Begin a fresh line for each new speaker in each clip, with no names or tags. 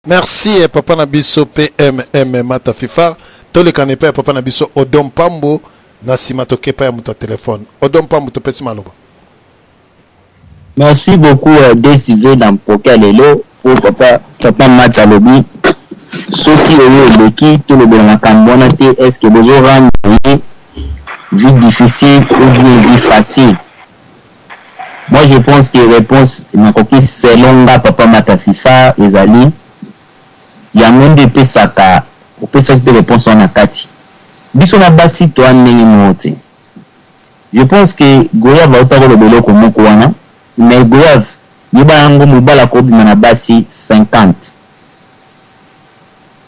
Merci eh, papa na biso PMM Mata Fifar. Tolekana epai ya papa na biso Odon Pambo na nsima toke epai ya moto ya telefone. Odon Pambo, topesi maloba.
Merci beaucoup DSV na mpoke ya lelo po papa Mata alobi soki oyo eleki tolobela makambo wana te, est ce que bozo rendre ye vie difficile ou bien vie facile? Moi je pense que réponse nakoki selon nga papa Mata Fifa ezali yango nde epesaka, opesaki mpe réponse wana na kati. Biso na basi toa ndenge moko te. Je pense que Goyave auta koloba eloko moko wana, mais Goyave yeba yango mobali akobima na basi 50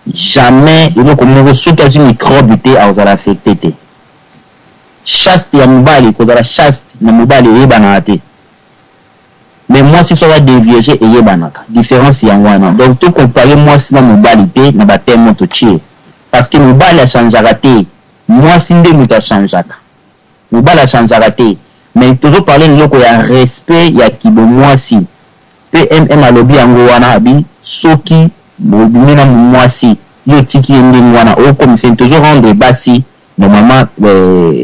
jamais eloko moko soki azwi microbe te akozala affecté te. Chaste ya mobali, kozala chaste na mobali eyebanaka te, mais mwasi soki aza devierge eyebanaka. Difference yango wana. Donc to comparer mwasi na mobali te na ba termes totie, parce que mobali achangeaka te, mwasi nde moto achangeaka. Mobali achangeaka te, mais tozo parler eloko ya respect ya kibomwasi. PMM alobi yango wana, abi soki bobimi na mwasi yo otiki ye ndenge wana okomisa ye, tozo rendre basi normalement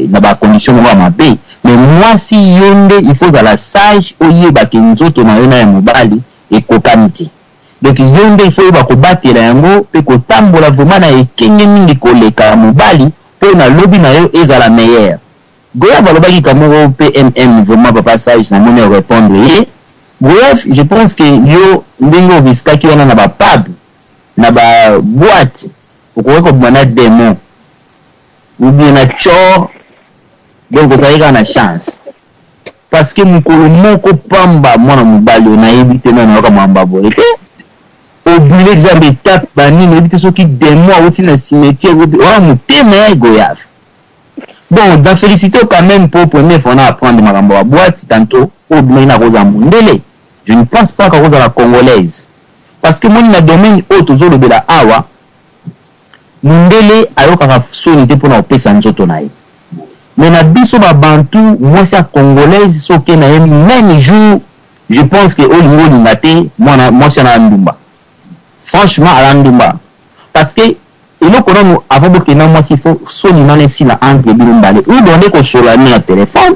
na ba condition moko ya mabe. Mais mwasi yo nde il faut ozala sage, oyeba ke nzoto na yo na ya mobali ekokani te. Donc yo nde il faut oyeba kobatela yango pe kotambola vraiment na ekenge mingi koleka mobali po na lobi na yo ezala meilleur. Goyave alobaki kamoko PMM vraiment papa sage namoni o répondre ye. Goyave, je pense que yo ndenge o riskaki wana na ba pub na ba boîte okoki kobima na démon ou bien na tchor, donc ozalaki kaka na chance parce que mokolo moko pamba mwana mobali oyo nayebi te nano nayoka mwamba boye te, obule deja ba étape banini oyebi te soki démon awuti na cimetière wana motema ya Goyave. Bon, na félicité quand même pour première fois na apprendre makambo ya boîte tantôt oyo bimaki na kozala mondele. Je ne pense pas kakozala congolaise parce que moni na domaine oyo tozolobela awa, mondele ayokaka soni te mpona kopesa nzoto na ye, mais na biso babantu mwasi ya congolaise soki na ye même jour, je pense que olingi olinga te, mwana mwasi wana ndumba, franchement ala ndumba, parce que eloko nanu avant bokenda mwasi, il faut soni nano esila entre bino mbale, ou bande kosola na téléphone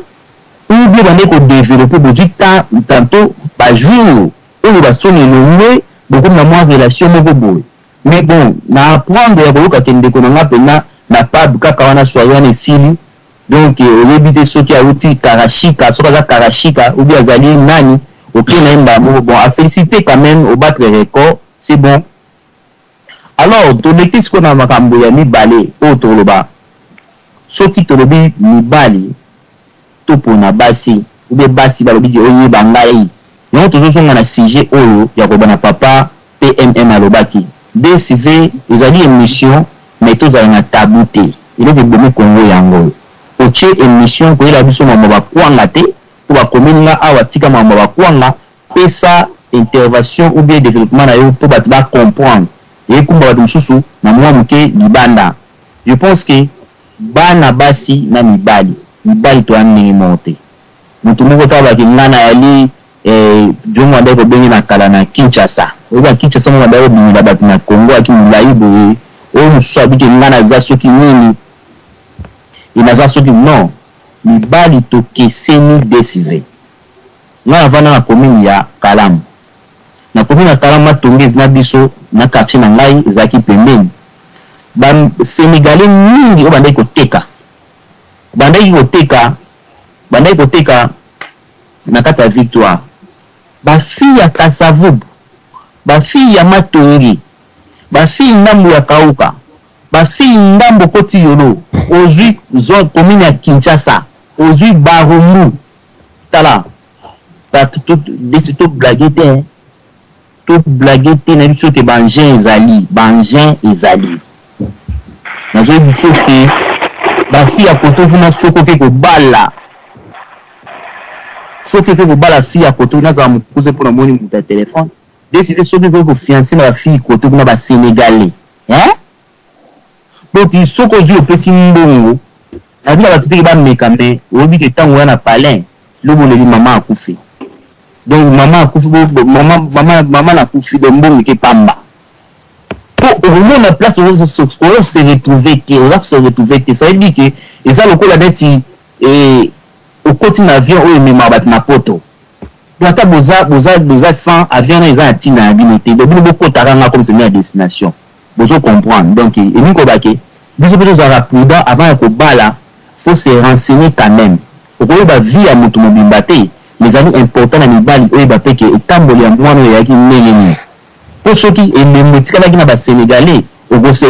ou bien bande kodévelopper, bozwi temps tantôt bajour oyo basoni elongwe, bokomi na mwa relation moko boye. Mais bon, na apprendre ya koyoka ke ndeko na nga mpena na pub kaka wana soirée wana esili, donc oyebi te soki awuti karashika, soki aza karashika ou bien azali nani, oke na ye mbala moko. Bon, à féliciter quand même, obattre record, c'est bon. Alors toleki sikoyo na makambo ya mibale oyo toloba. Soki tolobi mibali topona basi ou bien basi balobi ke oyeba ngai, yango tozozonga na sujet oyo ya koloba na papa PMM alobaki DSV ezali émission, mais tozala na tabu te. Eloko ebomi Kongo yango oyo otie émission koyela biso mambo bakwanga te, mpo bakomeli nga awa tika mambo bakwanga, pesa intervention ou bien développement na yo mpo bato bacomprendre, ekumba bato mosusu na mwa moke libanda. Je pense que bana basi na mibali, mibali toya ndenge moko te. Moto moko ta baki nga na yali jongo andaki kobenge na kala na Kinshasa, oyeba Kinshasa moko andaki kobimela bato na Congo aki molai boye, oyo mosusu abiki nga naza soki nini e naza soki non. Mibali tokeseni. DSV, nga navanda na commune ya Kalamu. Na commune ya Kalamu, Matonge na biso na quartier na ngai ezalaki pembeni, basénégalais mingi oyo bandaki koteka, bandaki koteka na kati ya Victoire, bafille ya Kasavubu, bafille ya Matonge, bafille ndambo ya Kauka, bafille ndambo koti Yolo, ozwi zone commune ya Kinshasa, ozwi Barumbu. Tala bato to blague te, to blague te na biso ke baengin ezali, baengin ezali. Nazoyebi biso ke bafille ya koto kuna, soki oke kobala, soki oke kobala fille ya koto, nazala mokuse mpo namoni moto ya telefone décide, soki okoki kofiancer na bafille koto kuna, basénégalais, hein, donc soki ozwi opesi mbongo na bino bato teke bameka, me oyebi ke ntango oya na palin lobi oleli mama akufi, donc mama akufi, mama nakufi, donc mbongo eke pamba. Donc okomona place ozo se retrouver te, oza ko se retrouver te. Ça veut dire que eza lokola neti eh, okoti na avion oyo ememaka bato na poto. Donc ata boza boza boza 100 avion wana eza na ntina na bino te. Donc bino bokotaka nga comme semi ya destination. Bozo comprendre. Donc elingi koloba ke biso mpe tozalaka prudent avant ya kobala, faut se renseigner quand même. Okoyeba vie ya moto mobimba te, mais ezali important na mibali oyeba mpe ke etamboli ya mwana oyo eyaki ndenge nini. Po soki elembo etikalaki na ba senegalais, oko se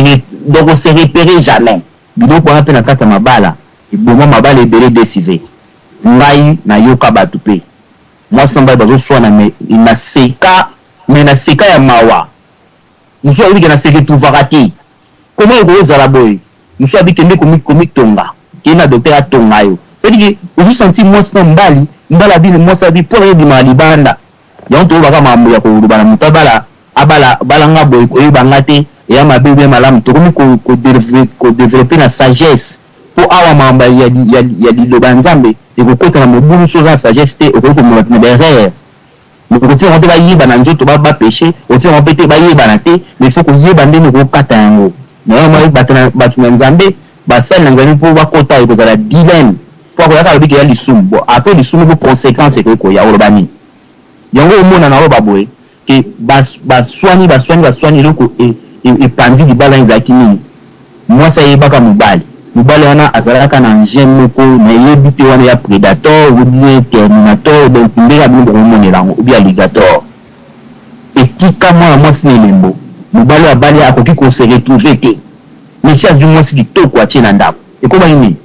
donc oko se reperer jamais. Biloko wana pe na kati ya mabala eboma mabala ebele DSV. Ngai nayoka batu pe mwasi na mobali bazo swana mais na seka mais na seka ya mawa. Mosusu alobi ke na se retrouvaka te. Comment ekoki kozala boye? Mosusu alobi kende komitonga, kende na docteur atonga yo. C'est à dire que ozo sentir mwasi na mobali, mobali abi mwasi abi pona yo obimaka libanda. Yango toyebaka makambo ya koloba na moto abala abala bala nga boye koyeba nga te eya mabe ou bien malamu tokomi ko ko ko developper na sagesse po awa makambo ya ya ya liloba ya Nzambe ekokota na mobulu soki oza na sagesse te okoki komema bato na ba erreur mais okotika bango te bayeba na nzoto ba ba peche okotika bango pe te bayebana te mais il faut koyeba ndenge okokata yango na yango bato na bato na Nzambe basali na Nzambe po bakota ekozala dilemme Po akoyaka alobi ke ya lisumu bon après lisumu po consequence ekoki koya oloba nini? Yango omona na oloba boye ke ba swani ba swani ba swani eloko epanzi libala wana ezalaki nini? Mwasi ayebaka mobali mobali wana azalaka na engin moko nayebi te wana ya predator ou bien terminator donc ndenge bino bokomonela yango ou bien alligator etika mwana mwasi na elembo mobali oyo abali akoki ko se retrouver te mais si azwi mwasi kitoko atie na ndako ekomaki nini?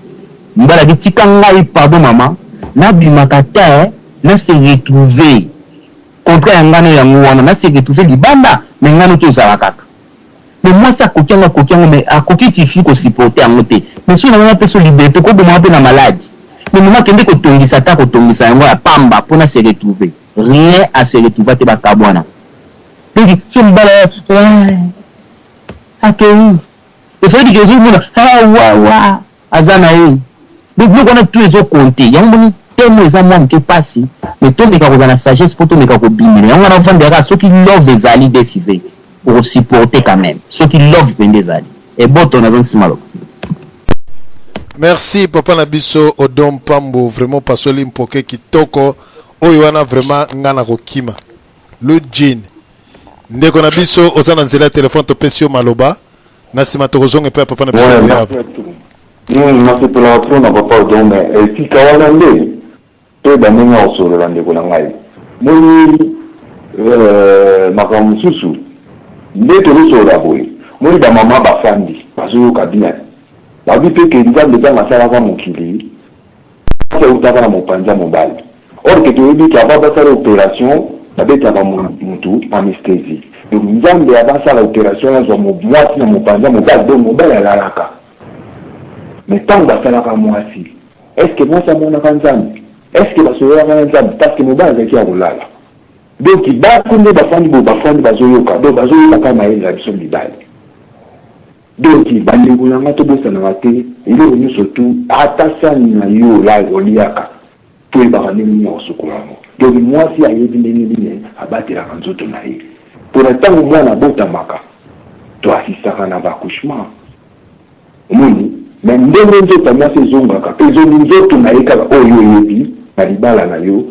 Mobali abi tika ngai pardon maman na bimaka te na se retrouver contrat ya nga no yango wana na se retrouver libanda mais nga no tozala kaka mais mwasi akoki yango akoki yango mais akoki lisusu ko supporter yango te mais soki na nga napesa yo liberte okoboma nga pe na malade mais maman kende kotongisa ata kotongisa yango ya pamba po na se retrouver rien a se retrouva te bakabwana donc soki mobali akeyi ezali ke ezomona awawa aza na ye donc biloko wana tout ezo compter yango moni temo eza mwa moke pasi mais tomeka kozala na sagesse po tomeka kobimela yango wana ofandela kaka soki love ezali desive oko supporter quand même soki love mpenza ezali eboto nazongisi maloba.
Merci papa na biso Odon Pambo vraiment pasoli mpoke kitoko oyo wana vraiment nga na kokima le jean ndeko na biso oza na nzela ya telefone topesi yo maloba na sima tokozonga epai ya papa na biso
Ouais,
Boyave.
merci à tout. Nasepelaka trop na papa Odon mais esika wana nde toyeba ndenge ya kosolola ndeko na ngai. Moni makambo mosusu nde tozosolola boye, moni ba mama bafandi bazoyoka bien, babi mpe ke Nzambe ntango asalaka mokili Mwasi awutaka na mopanzi ya mobali or que toyebi que avant basala operation babetaka mutu anesthesie donc nzambe avant asala operation azwa mwasi na mopanzi ya mobali donc mobali alalaka mais tango basalaka mwasi est ce que mwasi amonaka nzambe est ce que basololaka na nzambe parce que mobali azalaki ya kolala donc basi nde bafandi boye bafandi bazoyoka donc bazoyoka kaka mayele na biso mibali. Donc ba ndeko na nga tobosanaka te eloko nioso tout ata sani na yo oliaka faut oyebaka ndenge nini ya kosukola yango donc muasi ayebi ndenge nini abatelaka nzoto na ye pona tango muana abotamaka to assistaka na ba accouchement omoni mais ndenge nzoto ya muasi ezongaka pe ezongi nzoto na ye kaka oyo yo oyebi na libala na yo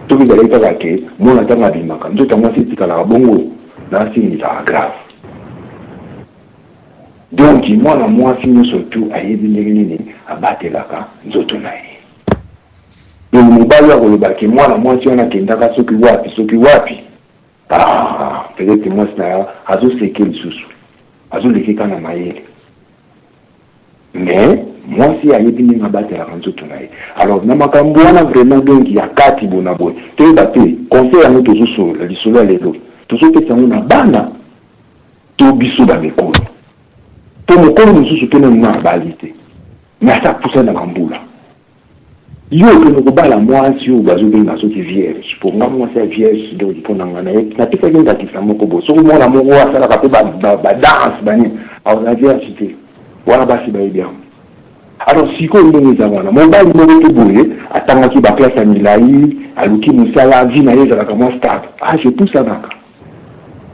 soki ezalaki kaka ke muana tango abimaka nzoto ya muasi etikalaka bongo na signe ezalaka grave. Donc mwana mwasi nioso tout ayebi ndenge nini abatelaka nzoto na ye. Donc mobali oyo akoloba ke mwana mwasi wana akendaka soki wapi soki wapi ah peut etre mwasi na azo seke lisusu azo leke ka na mayele mais mwasi ayebi ndenge abatelaka nzoto na ye. Alors na makambo wana vraiment donc ya kati bona boye toyeba te conseil yango tozo solola lisolo ya lelo tozo pesa yango na bana to biso ba mikolo po mokolo mosusu pe nanu na abali te mais asi apusani na ba mbula yo okende kobala muasi oyo bazo benga soki vierge po nga muasi ya vierge donc pona nga na pesaki ndakisa moko boye soki mwana moko asalaka pe ba danse ba nini akozala vierge te wana basi bayebi yango alors sikoyo ndenge eza wana mobali moko pe boye atangaki ba classe ya milayi aluki musala vie na ye ezalaka mwa stable age epusanaka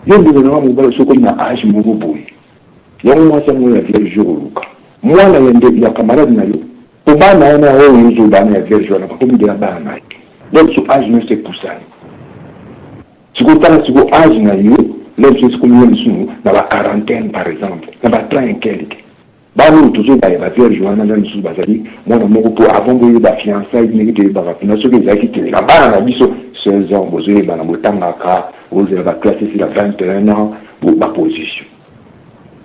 Yo ndeko na nga mobali soki okomi na age moko boye. Yango mwasi yango ya vierge yo koluka mwana ya nde ya camarade na yo po bana wana oyo yo ozo bana ya vierge wana bakomi deja bana na yo donc so age nionso epusani sikoyo tala sikoyo age na yo lelo soki ekomi yo lisusu na ba quarantaine par exemple na ba 30 et quelque bana oyo tozoba ya ba vierge wana na lisusu bazali mwana moko po avant boyeba fiançailles ndenge toyebaka mpena soki ezalaki te na bana na biso 16 ans bozoyebana botangaka bozela ba classe esila 21 ans ba position.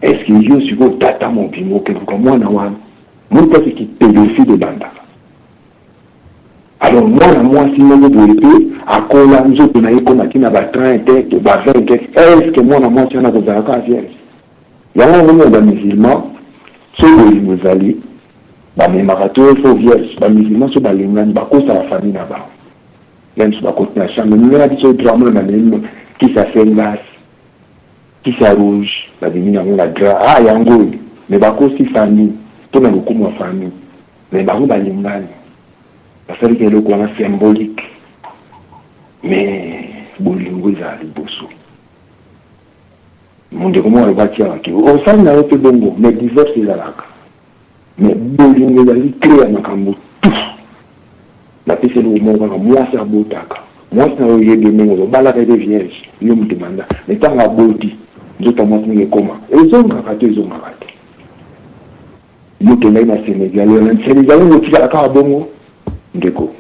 Est ce que yo sikoyo tata mobimba okeluka mwana wana? Omoni place ki pedophile ebandaka? Alors mwana mwasi moko boye pe akola nzoto na ye ekoma ti na ba 30 to ba 20 est ce que mwana mwasi wana akozala kaka vierge? Yango omoni na ba musulmans soki bolingo ezali bamemaka to faux vierge, ba musulmans soki balingani bakosaka famille na bango meme si bakoti na chambre memela biso drap meme bamemi kisi ya sengas Kisi ya rouge ba bimi nango na drap ah yango oyo mais ba kosi famille pona lokumu ya famille mais bango ba lingani ba sali ka eloko wana symbolique mais bolingo ezala liboso mon ndeko moko alobaki awa ke osali na yo pe bongo mais divorce ezalaka mais bolingo ezali cle ya makambo tout. Napesi eloko moko kaka muasi abotaka muasi nayo oyebi ye ndenge ozo balaka ye pe vierge yo mutu banda mais tango aboti nzoto ya muasi ndenge ekoma ezongaka to ezongaka te yo okendaki na Senegal oya na Senegal yango otikala kaka bongo ndeko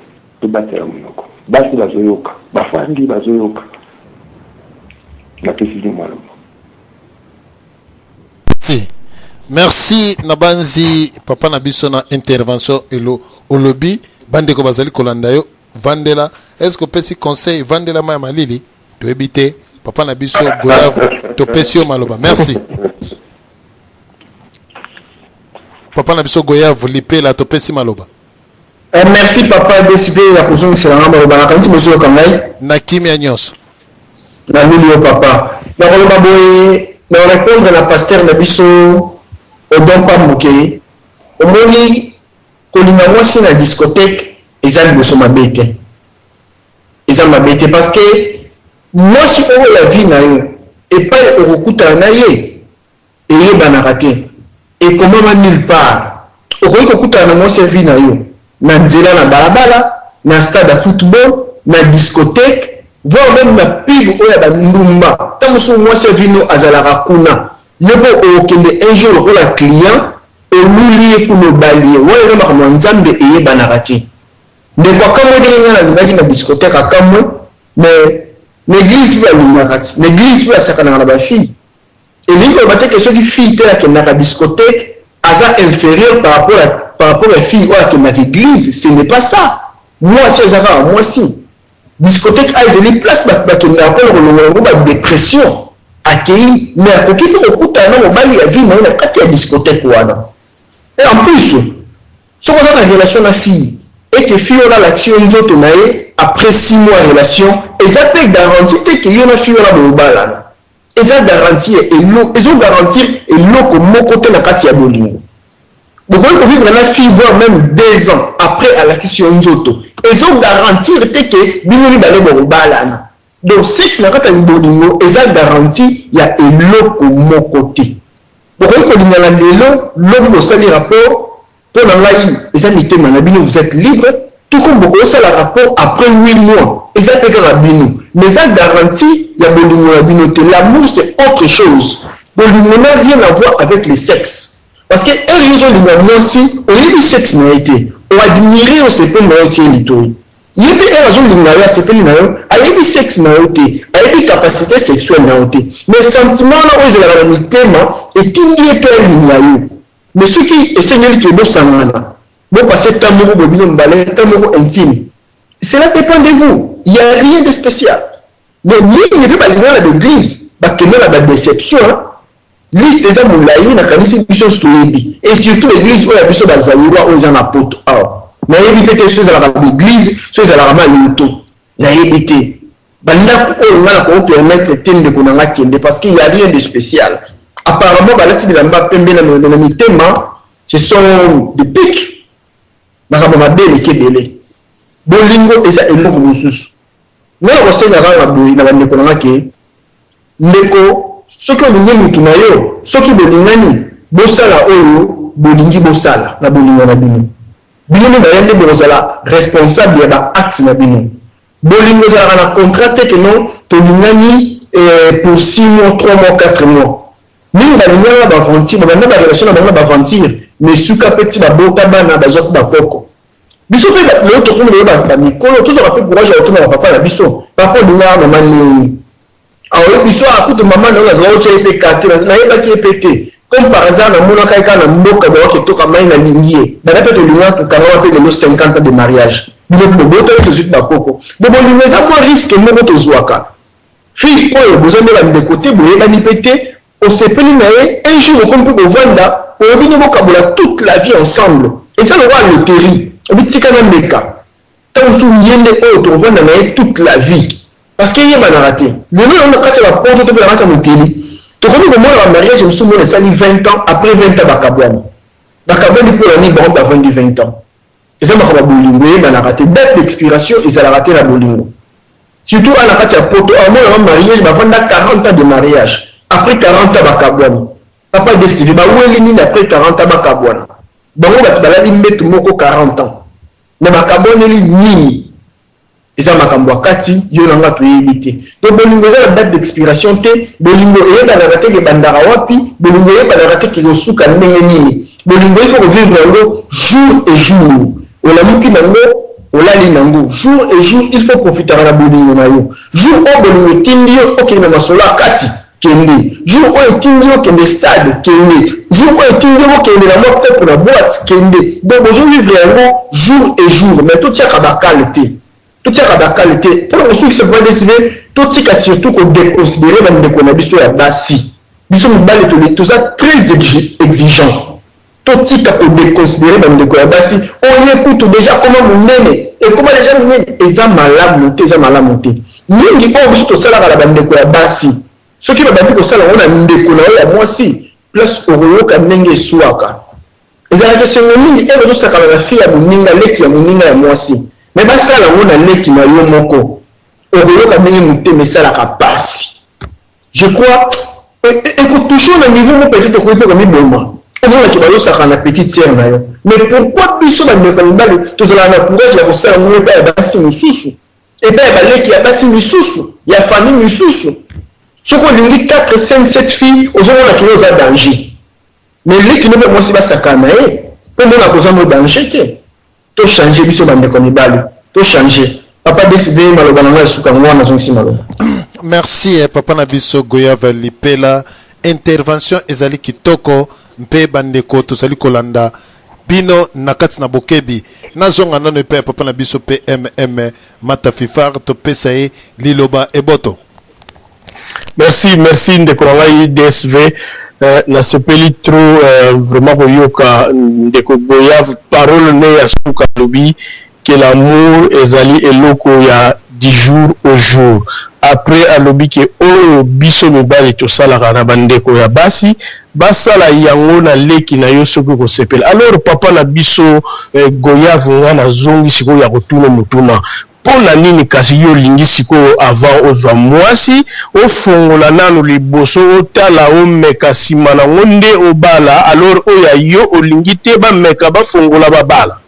tobatela monoko basi bazoyoka bafandi bazoyoka napesi bino maloba.
Te. Merci nabanzi papa na biso na intervention elo olobi bandeko bazali kolanda yo vandela est-ce que opesi conseil vandela mai ya malili toyebi te papa na biso goyave topesi yo maloba merci papa na biso goyave lipela topesi maloba.
Eh, merci papa DCP ya kozongisela nga maloba nakanisi bozoyoka ngai
na kimia nyonso.
Naluli yo papa. Nakoloba boye na répondre na pasteur na biso Odon Pambu ke omoni kolinga mwasi na discothèque eza liboso mabe te. Eza mabe te parce que mwasi oyo ya vie na yo epai okokutana na ye Eyebanaka te. Ekomama nulle part. Okoki kokutana na mwasi ya vie na yo na nzela, na balabala, na stade ya football, na discotheque, voire meme na pub oyo ya ba ndumba. Tango mosusu mwasi ya vie no azalaka kuna. Yo pe okokende un jour lokola client, oluli ye kuna obali ye. Wana eza makambo ya Nzambe eyebanaka te. Ndeko akamwe ndenge ngai nalingaki na discotheque akamwe, mais na eglise pe balingaka ti. Na eglise pe basakanaka na ba filles. Elingi koloba te que soki fille tel akendaka discotheque aza inferieur par rapport ya par rapport ya fille oyo akendaka eglise, ce n'est pas ça. Mwasi aza kaka mwasi. Discotheque a ezali place batu bakendaka pona kolongola bango ba depression. Akeyi mais akoki pe kokutana na mobali ya vie na ye na kati ya discotheque wana. Et en plus soki oza na relation na fille et que fille wana alakisi yo nzoto na ye après 6 mois ya relation eza pe garantie te que yo na fille wana bokobalana. Eza garantie ya elo ezo garantir eloko moko te na kati ya bolingo. Bokoki ko vivre na fille voir meme 2 ans après alakisi yo nzoto ezo garantir te que bino mibale boko balana. Donc sexe na kati ya bolingo eza garantie ya eloko moko te. Bokoki kolingana lelo lobi bosali rapport Po na ngai eza mitema na bino vous etes libre tout comme bokoki osala rapport après 8 mois eza pe kaka bino mais eza garantie ya bolingo na bino te l'amour c'est autre chose bolingo n'a rien à voir avec le sexe parce que heure yo ozolinga mwasi oyebi sexe na ye te o admire ye osepeli na ye otie ye litoyi ye pe heure azolinga yo asepeli na yo ayebi sexe na yo te ayebi capacite sexuelle na yo te mais sentiment wana oyo ezalaka na mitema etindi ye pe alinga yo Mais soki esengeli que bosangana, bo passer temps moko boye bino mibale, temps moko intime, cela depend de vous, il ya rien de special. Mais mingi pe balingana na ba eglise, bakenda na ba deception hein. Liste eza molayi, nakanisi biso nionso toyebi. Et surtout eglise oyo ya biso ba Zaïrois oyo eza na poto awa. Nayebi pe te soki ezalaka ba eglise, soki ezalaka ma loto. Nayebi te. Ba ndaku oyo nga nako permettre te ndeko na nga akende parce que ya rien de special. Apparemment balati bilamba pembe na mais na mitema ce sont des piques. Makambo mabe eleki ebele. Bolingo eza eloko mosusu. Nga nakosenga kaka boye na ba ndeko na nga ke ndeko Soki olingi mutu na yo, soki bolingani, bosala oyo bolingi bosala na bolingo na bino. Bino mibale nde bokozala responsable ya ba actes na bino. Bolingo ezalaka na contrat te que non tolingani pour 6 mois, 3 mois, 4 mois. Mingi balingana na ba aventure, babanda ba relation na bango na ba aventure mais suka pe ti babota bana bazwa pe ba koko. Biso pe lelo tokomi lelo ba mikolo tozwaka pe courage ya kotuna ba papa na biso, papa olingaka mama ndenge nini? Aoyebi biso ah kutu mama na yo nazalaki kotia ye pe cas te, nayebaki ye pe te. Comme par hasard namonaka ye kaka na mboka boyaki etoka mayi nalingi ye. Banda pe tolingana tokangama pe lelo 50 ans de mariage. Bino pe bobotami tozwi pe ba koko. Bo bolingo eza mwa risque moko tozwaka. Fille oyo boza nde ba ndeko te boyebani pe te, osepeli na ye un jour bokomi pe kovanda olobi nde bokabola toute la vie ensemble. Eza lokola loterie, obi tika nameka. Tango mosusu ye nde oyo tokovanda na ye toute la vie. Parce que eyebanaka te. Lelo yango na kati ya ba poto to pe na kati ya mokili, tokomi komona ba mariage mosusu omona esali 20 ans, après 20 ans bakabwani. Bakabwani pona nini bango bavandi 20 ans? Eza makambo ya bolingo eyebanaka te. Date d'expiration ezalaka te na bolingo. Surtout awa na kati ya poto, awa omona ba mariage bavanda 40 ans de mariage, après 40 ans bakabwani. Papa DSTV, baweli nini après 40 ans bakabwana? Bango batu balali mbetu moko 40 ans. Mais bakabwaneli nini? Eza makambo ya kati, yo na nga toyebi te. Donc bolingo eza na date d'expiration te, bolingo eyebanaka te ke ebandaka wapi, bolingo eyebanaka te ke ekosuka ndenge nini. Bolingo il faut ko vivre yango jour et jour. Olamuki nango, olali nango. Jour et jour il faut profitaka na bolingo na yo. Jour oyo bolingo etindi yo okende na masolo ya kati, kende. Jour oyo etindi yo okende stade, kende. Jour oyo etindi yo bokende na mwa kopo na boite, kende. Donc bozo vivre yango jour et jour. Mais totiaka ba cale te. Totiaka ba cale te. Pona kosukisa papa DSV, totika surtout ko deconsiderer ba ndeko na biso ya basi. Biso mibali toza très exigeant. Totika ko deconsiderer ba ndeko ya basi, oyo ye kutu dejà akoma munene, ekoma dejà munene, eza malamu te, eza malamu te. Mingi oyo biso tosalaka na ba ndeko ya basi, soki babandi kosala yango na ndeko na yo ya mwasi, place okoyoka ndenge esuaka. Ezalaka esengo mingi heure ozosakana na fille ya moninga, leki ya moninga ya mwasi, mais basala yango na leki na yo moko, okoyoka ndenge motema esalaka pasi. Je crois eko toucher yo na niveau moko peut-etre okoki pe komiboma. Omona ke bazosakana na petite sœur na yo. Mais pourquoi biso ba ndeko ya mibali tozalaka na courage ya kosala yango epai ya basi mosusu, epai ya baleki ya basi misusu, ya famille misusu? Soki olingi 4, 5, 7 filles ozomona ke yo oza danger. Mais leki no pe mwasi basakana na ye po omonaka oza no danger te. To changer biso ba ndeko mibali to changer papa DSV maloba na nga ya suka yango wana nazongisi maloba.
Merci eh, papa na biso Goyave Lipela intervention ezali kitoko mpe bandeko tozali kolanda bino na kati na bokebi. Nazonga nano epai ya papa na biso PMM Mata Fifar topesa ye liloba eboto.
Merci, merci ndeko na ngai DSV. Euh, nasepeli trop euh, vraiment koyoka ndeko Goyave parole ne ya suka alobi que l'amour ezali eloko ya du jour au jour. Après alobi ke oyo biso mibali tosalaka na bandeko ya basi basala yango na leki na yo soki okosepela. Alors papa na biso eh, Goyave nga nazongi sikoyo ya kotuna motuna Mpo na nini kasi yo olingi sikoyo avant ozwa muasi ofongola nanu liboso otala omeka sima nango nde obala alors oyo ya yo olingi te bameka bafongola babala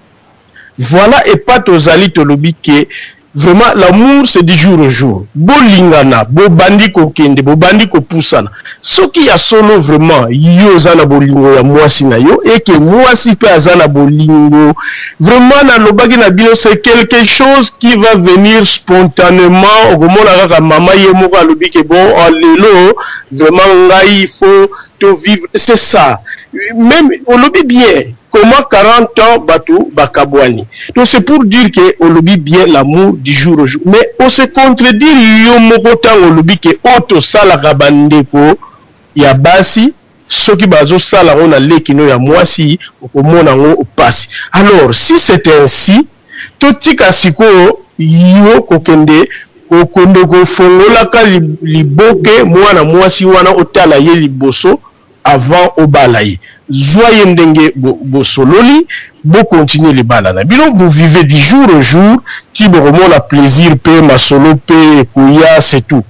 voilà epa tozali tolobi ke vraiment l'amour c'est du jour au jour bolingana bobandi kokende bobandi kopusana Soki ya solo vraiment yo oza na bolingo ya muasi na yo et que muasi pe aza na bolingo vraiment na lobaki na bino c'est quelque chose qui va venir spontanement okomona kaka mama ye moko alobi que bon oh, lelo vraiment ngai il faut to vivre c'est ça même olobi bien comment 40 ans batu bakabwani donc c'est pour dire que olobi bien l'amour du jour au jour mais o se contredire yo moko tango olobi que oyo tosalaka ba ndeko ya basi soki bazosala yango na leki no ya mwasi okomona yango pasi alors si c'est ainsi totika sikoyo yo kokende kokende kofongolaka liboke mwana mwasi wana otala ye liboso avant obala ye zua ye ndenge bosololi bo continuer libala na bino vous vivez du jour au jour ti bokomona plaisir pe masolo pe ekoya c'est tout.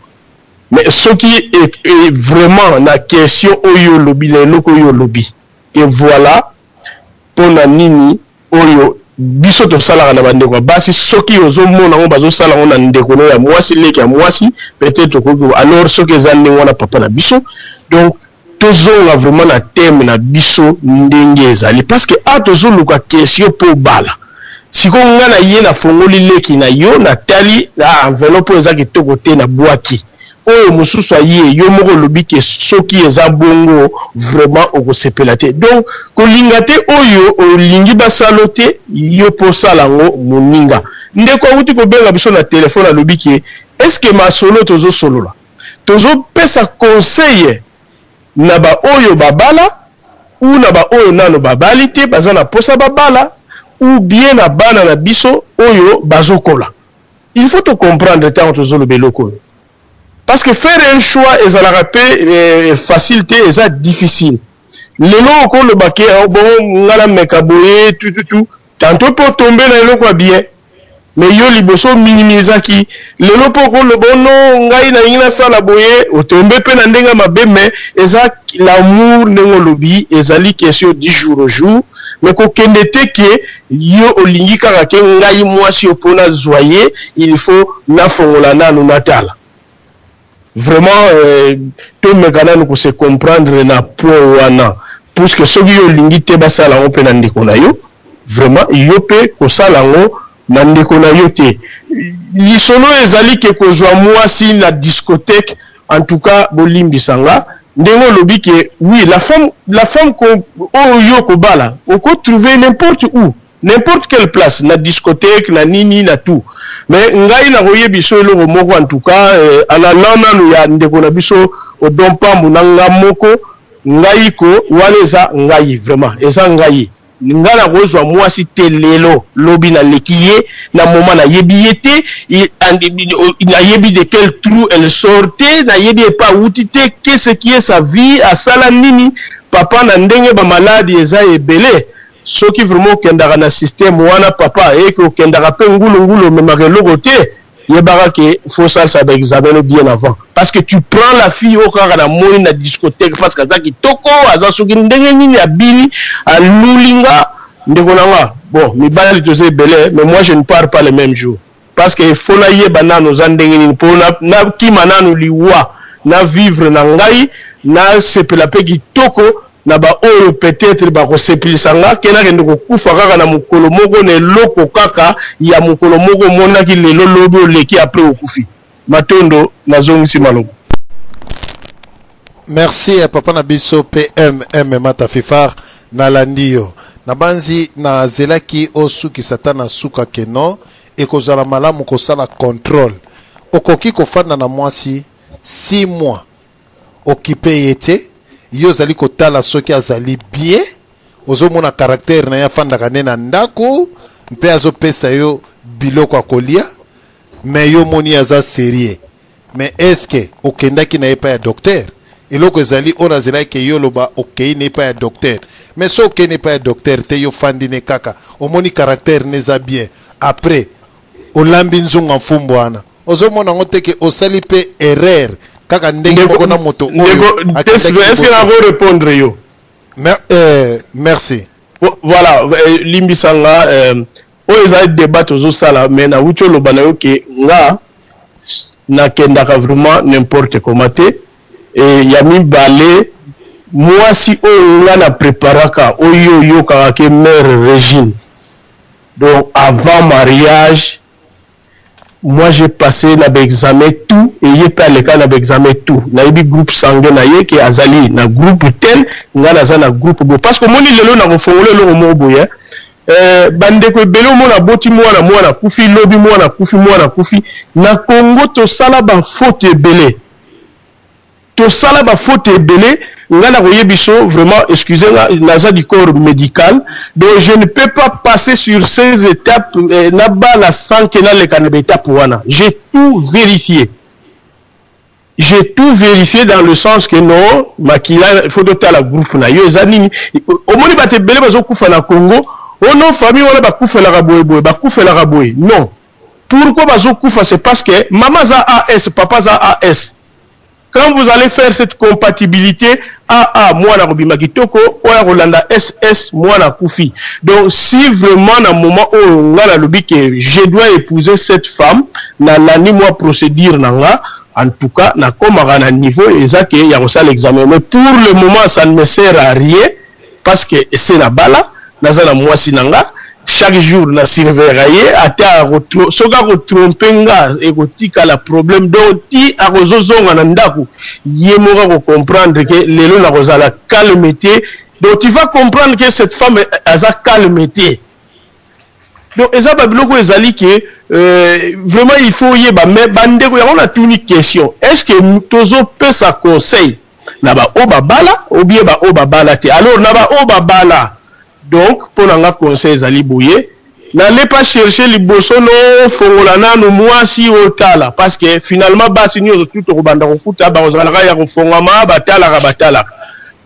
Mais soki e, e, vraiment na question oyo olobi, na eloko oyo olobi ke voilà mpona nini oyo biso tosalaka na bandeko ya basi, soki ozomona yango bazosala yango na ndeko no ya mwasi, leki ya mwasi, peut-être okoki. Alors soki eza ndenge wana, papa na biso, donc tozonga vraiment na thème na biso ndenge ezali, parce que a tozoluka question mpo bala. Sikoyo nga na ye nafongoli leki na yo, natali na enveloppe oyo eza kitoko te, nabwaki. Oyo mosusu aye, yo moko olobi ke soki eza bongo, vraiment okosepela te. Donc kolinga te oyo olingi basalo te, yo mpo osala yango moninga. Ndeko awuti kobenga biso na telefone, alobi ke est-ce masolo tozosolola, tozopesa conseil na baoyo babala ou na baoyo nano babali te, baza na posa babala, ou bien na bana na biso oyo bazokola? Il faut to comprendre ntango tozoloba eloko oyo, parce que faire un choix ezalaka mpe facile te, eza difficile. Lelo okoloba ke oh, bon, nga nameka boye tututu, tantôt mpe otombe na eloko ya bien, mais yo liboso minimizaki. Lelo mpo okoloba ono ngai nalingi nasala boye, otombe mpe na ndenge mabe. Mais eza l'amour, ndenge olobi, ezali question du jour au jour. Mais kokende te ke yo olingi kaka ke ngai mwasi yo mpo nazwa ye, il faut nafongola nanu natala. Vraiment tomeka nanu kose comprendre na point wana, puisque soki yo olingi te basala yango mpe na ndeko na yo, vraiment yo mpe kosala yango na ndeko na yo te. Lisolo ezali ke kozwa mwasi na discothèque, en tout cas bolimbisa nga, ndenge olobi ke oui, la femme oyo yo kobala, okotrouve n'importe où, n'importe quelle place, na discothèque, na nini, na tout. Mais ngai nakoyebi so eloko moko, en tout cas alala nanu ya ndeko na biso Odon Pambu na nga moko, ngai ko wana eza ngai, vraiment eza ngai. Ngai nakozwa mwasi te lelo, lobi naleki ye na moment, nayebi ye te, nayebi de quel trou elle sort te, nayebi epa awuti te, qu'est-ce qui est sa vie, asala nini, papa. Na ndenge bamaladi eza ebele, soki vraiment okendaka na système wana, papa, eke okendaka mpe ngulungulu, omemaka eloko te, yebaka ke faut salisa baexamen bien avant, parce que tu prends la fille oyo kaka namoni na discothèque, parce que aza kitoko, aza soki ndenge nini, abini, alulinga ndeko na nga. Bon, mibali toza ebele, mais moi je ne pars pas le même jour, parce que faut nayeba nanu oza ndenge nini, mpo nakima nanu liwa, na vivre na ngai, nasepela mpe kitoko na baoyo peut-être bakosepelisa nga, ke nakende kokufa kaka na mokolo moko na eloko kaka ya mokolo moko omonaki lelo, lobi oleki, après okufi. Matondo, nazongisi maloba.
Merci ya papa na biso PMM Mata Fifar. Nalandi yo, nabanzi nazelaki osukisa ta na suka keno ekozala malamu kosala contrôle. Okoki kofanda na mwasi 6 mois, okipe ye te, yo ozali kotala soki azali bien, ozomona caractère na ye, afandaka nde na ndako mpe azopesa yo biloko ya kolia, mais yo moni aza sérieux. Mais est-ce okendaki na ye epai ya docteur? Eloko ezali oyo nazelaki yo oloba, okei na epai ya docteur. Mais so okei na epai ya docteur te, yo fandi ne kaka, omoni caractère ne eza bien, après olambi nzunga mfumbu wana, ozomona yango te ke osali mpe erreur kaka ndenge moko na moto
oyo? Est-ce que nako répondre yo?
Merci.
Voilà, limbisa nga, oyo ezali débat tozosala, mais nawuti oloba na yo ke nga nakendaka vraiment n'importe comment te. E ya mibale, mwasi oyo nga na préparaka, oyo oyokaka ke mère Régine, donc avant mariage, moi j'ai passé na baexamen tout, eye mpe aleka na baexamen tout. Nayebi groupe sanguin na ye, ke azali na groupe tel, nga naza na groupe boye. Parce que omoni lelo nakofongola eloko moko boye, bandeko ebele omona aboti mwana, mwana akufi, lobi mwana akufi, mwana akufi. Na Congo tosala bafaute ebele, tosala bafaute ebele. Nga na koyebi so vraiment, excusez nga, naza du corps médical, donc je ne peux pas passer sur ces étapes na bala sans ke naleka na baétape wana. J'ai tout vérifié, j'ai tout vérifié dans le sens que non, makila, il faut totala groupe na yo eza nini. Omoni bato ebele bazokufa na Congo, oh non, famille wana bakufelaka boye boye, bakufelaka boye. Non, pourquoi bazokufa? C'est parce que mama aza AS, papa aza AS. Quand vous allez faire cette compatibilité, AA mwana akobima kitoko, oyo akolanda SS mwana akufi. Donc si vraiment na moment oyo nga nalobi que je dois épouser cette femme, nalandi mwa procédure na nga, en tout cas nakomaka na niveau eza ke ya kosala examen. Mais pour le moment ça ne me sert à rien parce que ese nabala, naza na mwasi na nga, chaque jour na surveillera ye, ata soki akotrompe nga ekotikala problème. Donc ti akozozonga na ndako, ye moko akocomprendre ke lelo nakozala calme te. Donc tu vas comprendre que cette femme aza calme te. Donc eza babiloko ezali ke vraiment il faut oyeba. Mais bandeko, yango natuni question: est ce que tozopesa conseil na baoyo babala ou bien baoyo babala te? Alors na baoyo babala, donc mpo na nga conseil ezali boye: n'allez pas chercher liboso nofongola nanu mwasi otala, parce que finalement basi nyonso tu tokobanda kokuta bakozalaka ya kofongwama, batalaka batalaka.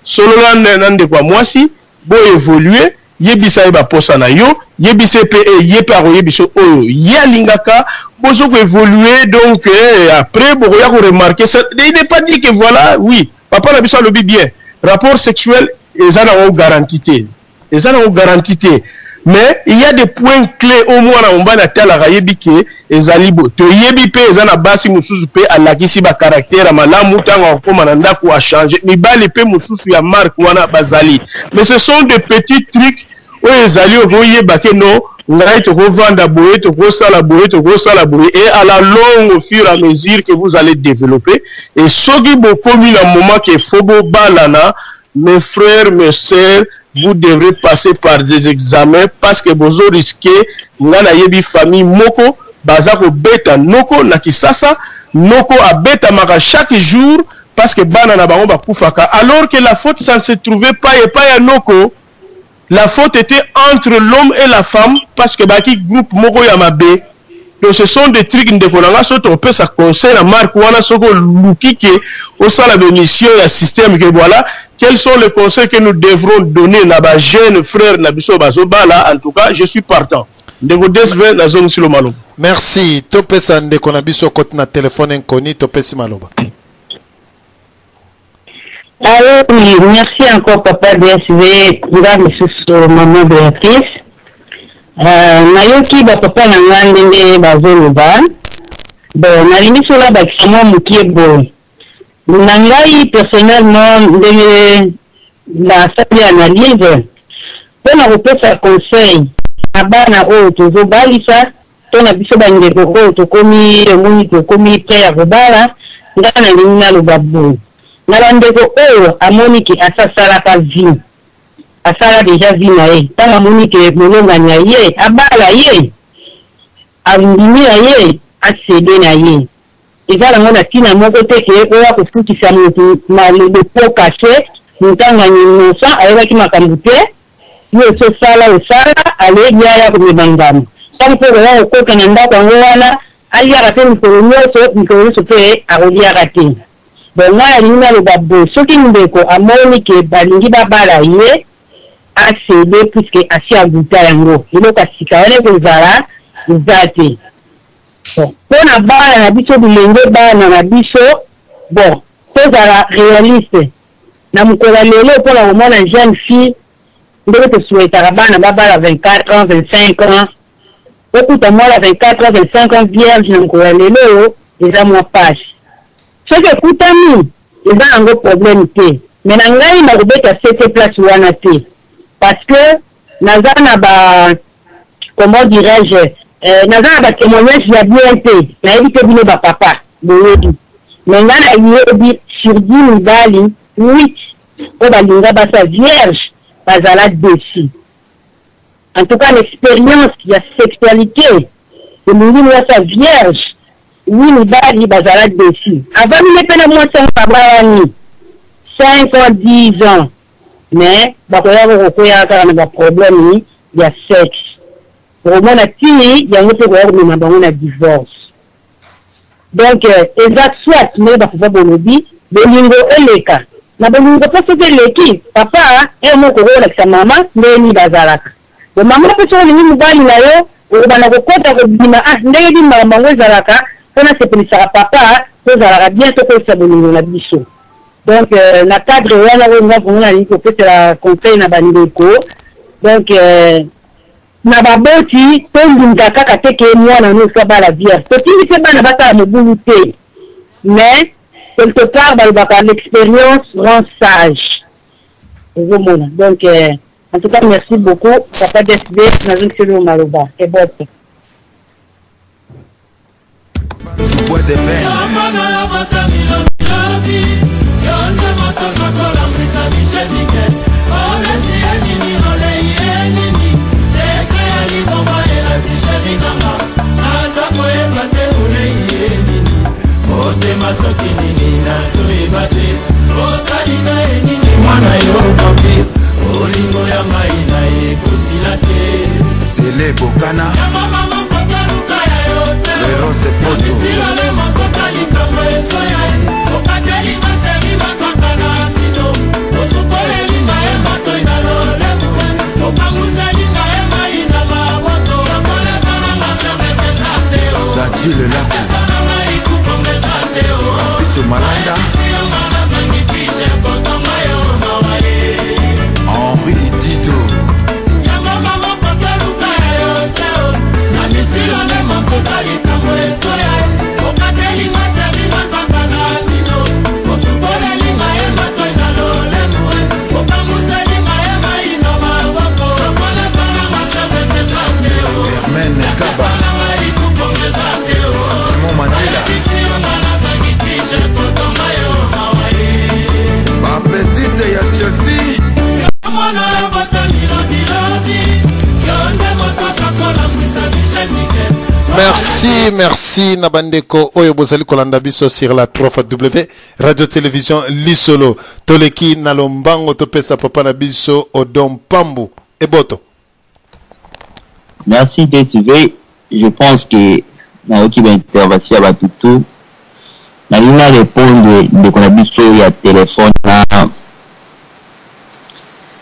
Solola na ndeko ya mwasi, boévolue, yebisa ye baposa na yo, yebisa ye mpe e ye mpe akoyebisa oyo ye alingaka, bozo koévolue. Donc après bokoya koremarquer ça. Il n'est pas dit que voilà, oui, papa na biso alobi bien, rapport sexuel eza nango garantie te, eza nango garantie te, mais il y a des points clés oyo mwana mobali atalaka, ayebi ke ezali bo. Toyebi mpe eza na basi mosusu mpe alakisi bacaractère ya malamu, ntango akokóma na ndako achange. Mibali mpe mosusu ya marque wana bazali, mais ce sont des petits trucs oyo ezali okoyeba ke no, ngai tokovanda boye, tokosala boye, tokosala boye. Et à la longue, au fur et à mesure que vous allez développer, et soki bokomi na moment ke faut bobalana, mes frères, mes sœurs, vous devrez passer par des examens parce que bozo risquer. Nga nayebi famille moko baza kobeta noko na Kisasa, noko abetamaka chaque jour parce que bana na bango bakufaka, alors que la faute, ça ne se trouvait pas epai ya noko. La faute était entre l'homme et la femme parce que baki groupe moko ya mabe. Donc ce sont des trucs, ndeko na nga, soki tokopesa conseil na marque wana, soki oluki ke osala bémission ya système ke voilà quels sont les conseils que nous devrons donner na bajeune frère na biso bazobala, en tout cas je suis partant. Ndeko DSV, nazongisi lo maloba.
Merci. Topesa ndeko na biso koti na telefone inconnu, topesi maloba.
Allô, oui, merci encore papa DSV, nga lisusu maman Béatrice. Nayoki bapapa na nga ndenge bazoloba. Bon, nalingi sola bakisa mwa mokie boye. Na ngai personnellement, ndenge nasali analyse mpona kopesa conseil na bana oyo tozobalisa to na biso bandeko oyo tokomi, omoni, tokomi prêt ya kobala, ngai nalingi naloba boye na bandeko oyo amoni ke asasalaka vie, asala déjà vie na ye. Ntango amoni ke molongani ya ye abala ye, andimi na ye, acéder na ye, eza nango na ntina moko te ke oya kofutisa motu na le pot cassé. Moto angani innocent, ayebaki makambo te, ye ososala osala alebi, aya komema ngambo. Ntango mpe okoya kokota na ndako yango wana, aliaka te mikolo nyonso, mikolo nyonso mpe akoliaka te. Bon, ngai alingi naloba boye: soki ndeko amoni ke balingi babala ye, acéder, puisque asi aguta yango, eloko ya sika wana ekozala eza te. Bon, mpo na bana na biso, bilenge bana na biso, bon, tozala réaliste. Na mokolo ya lelo, mpona komona jeune fille ndenge tosouhaitaka bana babala 24 ans, 25 ans, okuta mwana 24 ans, 25 ans vierge na mokolo ya lelo oyo, eza mwa pasi. Soki ekutami, eza yango problème te, mais na ngai nakobeta sete place wana te, parce que naza na ba, comment dirais-je, naza na batémoignage ya bien te. Nayebi te bino bapapa boyebi, mais ngai nayebi sur 10 mibali, 8 oyo balinga basa vierge bazala déçus. En tout cas, l'expérience ya sexualité, elingi mwasi vierge, huit mibali bazala déçus. Avandi mpe na mwasi yango, babalani 5 ans, 10 ans, mais bakoya kokokwea kaka na baproblème ya sexe. Okomona tini yango mpe koya komema bango na divorce. Donc eza soit ndenge bapapa bolobi, bolingo eleka na bolingo, mpo soki eleki, papa e moko okolakisa mama ndenge nini bazalaka. Bo mama mpe, soki olingi mobali na yo, okobanda kokota kobima, ah, ndenge nini makambo yango ezalaka mpona sepelisaka papa. Tozalaka bien tokolisa bolingo na biso. Donc na cadre wana oyo nga vraiment nalingi kopesela conseil na ba ndeko donc na baboti tondimka kaka te ke mwana no faut abala vierge. Totindi pe bana basala mobulu te mais quelque part balobaka l'experience rend sage. Ozomona donc en tout cas merci beaucoup papa DSB nazongiseli yo maloba ebote.
Motema soki nini nazoyeba te osali na ye nini mwana yo vampire bolingo ya ngai na ye kosila te
Sele Bokana Florence Poto Sadji Le Lac Picho Malanda Henri Dito Hermène Kaba Simon Mandela Ba petite ya Chelsea
Merci, merci na bandeko oyo bozali kolanda biso sur la 3 W Radio Télévision Lisolo. Toleki na lombango topesa papa na biso Odon Pambu eboto.
Merci DSV, je pense que nayoki ba intervention ya batu tout. Nalingi na repondre ndeko na biso ya telephone na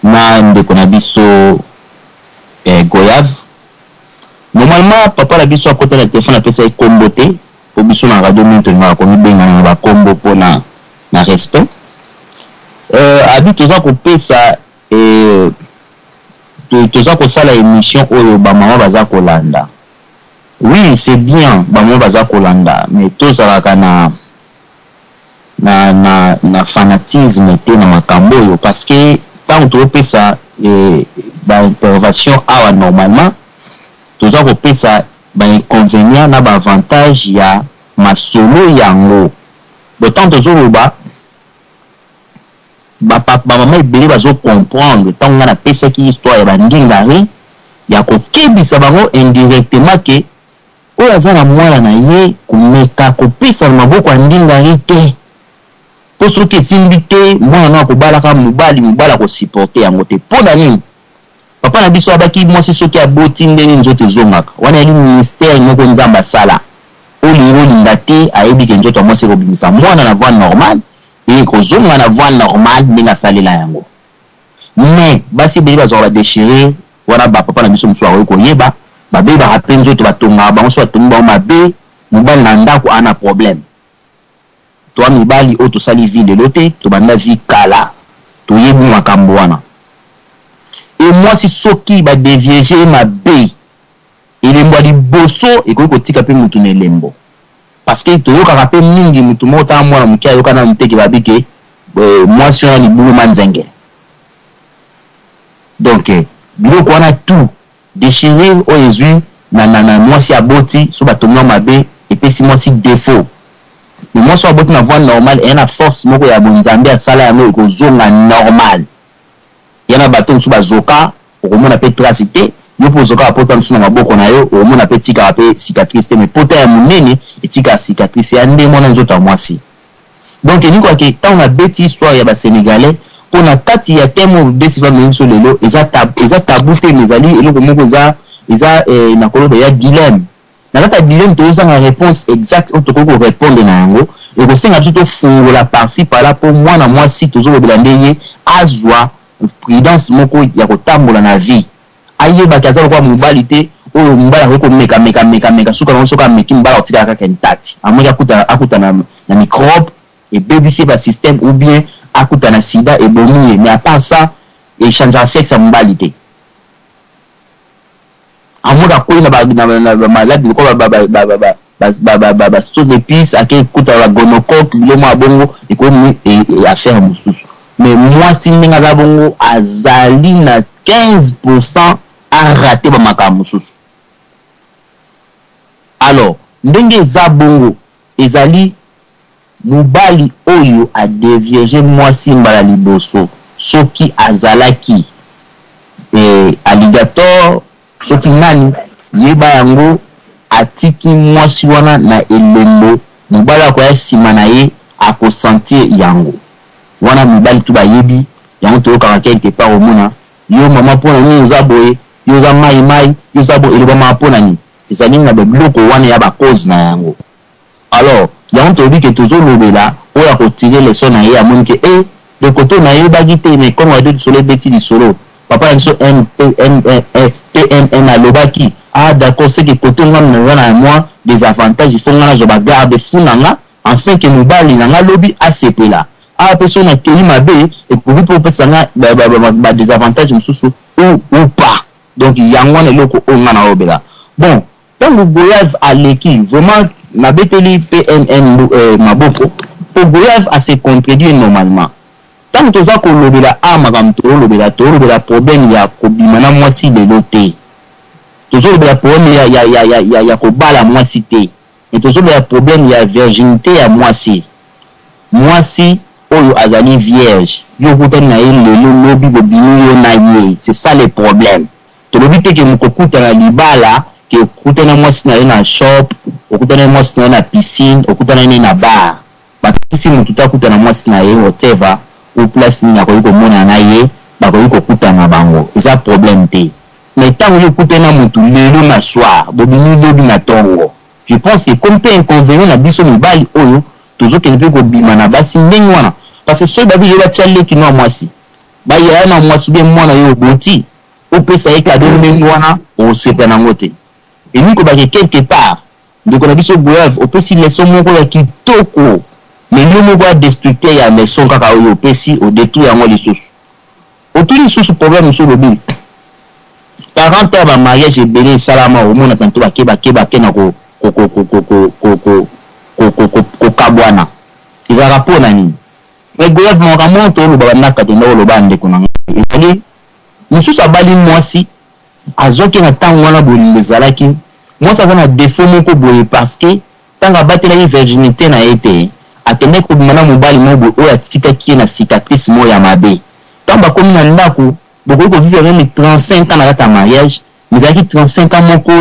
na ndeko na biso eh, Goyave. Normalement papa na biso akota na telephone apesa ye kombo te po biso na radio mingi tolingaka komibengana na ba kombo po na na respect. Euh, abi toza kopesa eh, toza kosala emission oyo ba mama baza kolanda. Oui, c'est bien ba mama baza kolanda mais tozalaka na na na na fanatisme te na makambo oyo parce que tango topesa eh, ba intervention awa normalement toza kopesa ba inconvénients na ba avantages ya masolo yango. Bon, tango tozoloba ba papa ba mama ebele bazo comprendre tango nga napesaki histoire ya ba ndingari ya kokebisa bango indirectement ke oyo aza na mwana na ye komeka kopesa na maboko ya ndingari te po soki esimbi te mwana no akobalaka mobali mobali akosupporte yango te po na nini papa na biso abaki mwasi soki aboti ndenge nzoto ezongaka wana yali mystère moko nzambe asala olinga olinga te ayebi ke nzoto ya mwasi ekobimisa mwana na voie normale et kozonga na voie normale ndenge asalela yango mais basi ebele bazwaka ba dechire wana ba papa na biso mosusu bakoki koyeba babebaka mpe nzoto batongaka bango so batongi bango mabe mobali na ndako ana problème toa mibali oyo tosali vie lelo te tobanda vie kala toyebi makambo wana e mwasi soki ba devierge ye mabe elembo ya liboso ekoki kotika mpe mutu na elembo parce que toyokaka mpe mingi mutu moko tala mwana moke ayoka nanu te ke babi ke mwasi wana libulu manzenge donc biloko wana tout déchirure oyo ezwi na, na, na mwasi aboti so batongi mabe epesi mwasi défaut mais mwasi oyo aboti na voie normale eya na force moko ya bonzambe asala yango ekozonga normal ya na bato mosusu bazoka okomona pe trace te yo pe ozokaka pota mosusu na maboko na yo okomona pe etikaka pe cicatrice te mais pota ya monene etikaka cicatrice ya nde mwana nzoto ya mwasi donc elingi koyake ntango nabeti histoire ya ba sénégalais mpo na kati ya thème oyo desiva amemi biso lelo eza tab, eza tabou te mais ezali eloko moko eza eza eh, nakoloba ya dilemme na kati ya dilemme tozozanga réponse exacte oyo tokoki korépondre na yango ekosenga biso tofungola par-ci par-là mpo mwana mwasi tozolobela nde ye azwa prudence moko ya kotambola na vie ayebaki aza lokola mobali te oyo mobali akoki komeka meka meka meka, suka nango soki ameki mobali akotikala kaka intacte, à moins akuta akuta na, na microbe ebebisi ye ba système ou bien akuta na sida ebomi ye, mais à part ça echangeaka sexe ya mobali te, à moins akwei na ba, na, na, ba malade lokola ba, ba, ba, ba, ba, ba, ba, ba, ba saut d'épices, ake kuta ba gonocoque, biloko mwa bongo ekomi affaire mosusu. Mais mwasi ndenge aza bongo azali na 15% arate ba makambo mosusu. Alors ndenge eza bongo, ezali mobali oyo adevierge mwasi mbala liboso, soki azalaki alligator, soki nani, yeba yango, atiki mwasi wana na elembo, mobali akoya nsima na ye akosentir yango wana. Mibali tu bayebi yango, toyokaka quelque part, omona yo mama, mpona nini oza boye, yo oza mai mai, yo oza boye, elobamaka mpona nini? Ezali na babiloko wana ya bacause na yango. Alors yango tolobi ke tozolobela oyo akotire leçon na ye, amoni ke e de kote oyo nayebaki te, mais comme radio lisolo ebeti lisolo, papa na biso PMN alobaki, ah d'accord, c'est que kote nga naza na mwa désavantage, il faut nga nazwa bagarde fou na nga afin ke mobali na nga lobi asepela. Awa mpe soki nakei mabe, ekoki mpe kopesa nga badésavantage mosusu ou pas. Donc yango wana eloko oyo nga naolobela. Bon, ntango Goyave aleki, vraiment nabeteli PMN maboko po Goyave ase contredire. Normalement ntango toza kolobela a makambo tolobela, tolobela problème ya kobima na mwasi lelo te, tozolobela problème ya kobala mwasi te, mais tozolobela problème ya virginité ya mwasi. Mwasi oyo azali vierge, yo okutani na ye lelo, lobi bobimi yo na ye, c'est ça le problème. Tolobi te ke mokokutana libala ke okutana mwasi na ye na shop, okutana mwasi na ye na piscine, okutana ye na bar. Bapekisi motu te akutana mwasi na ye whatever ou place nini akoki komona na ye, bakoki kokutana bango, eza problème te. Mais ntango yo okutani na motu lelo na soir, bobimi lobi na ntongo, je pense que comme mpe inconvénient na biso mibali oyo tozokende mpe kobima na basi ndenge wana, parce que soki babi yo batia leki no ya mwasi, bayaya na mwasi, bien mwana yo oboti, opesa ye cadeau ndenge wana, osepela nango te. Elingi kobake quelque part ndeko na biso Goyave opesi leçon moko ya kitoko, mais yo moko ya destructeur ya leçon kaka oyo opesi, odétruire yango lisusu. Otuli lisusu problème mosusu, olobi 40 ans bamariage ebele esalama, omona tanto bake bake bake na kokabwana, ezalaka mpo na nini? Mais Goyave, makambo moko toloba bandaka, tonda koloba ndeko na ngai, ezali mosusu abali mwasi, azwaki na ntango wana bolingo ezalaki, mwasi aza na défaut moko boye, parce que ntango abatelaki virginité na ye te, akendaki kobima na mobali moko boye oyo atikaki ye na cicatrice moko ya mabe. Ntango bakomi na ndako, bokoki kovivre même 35 ans na kati ya mariage, mais ezalaki 35 ans moko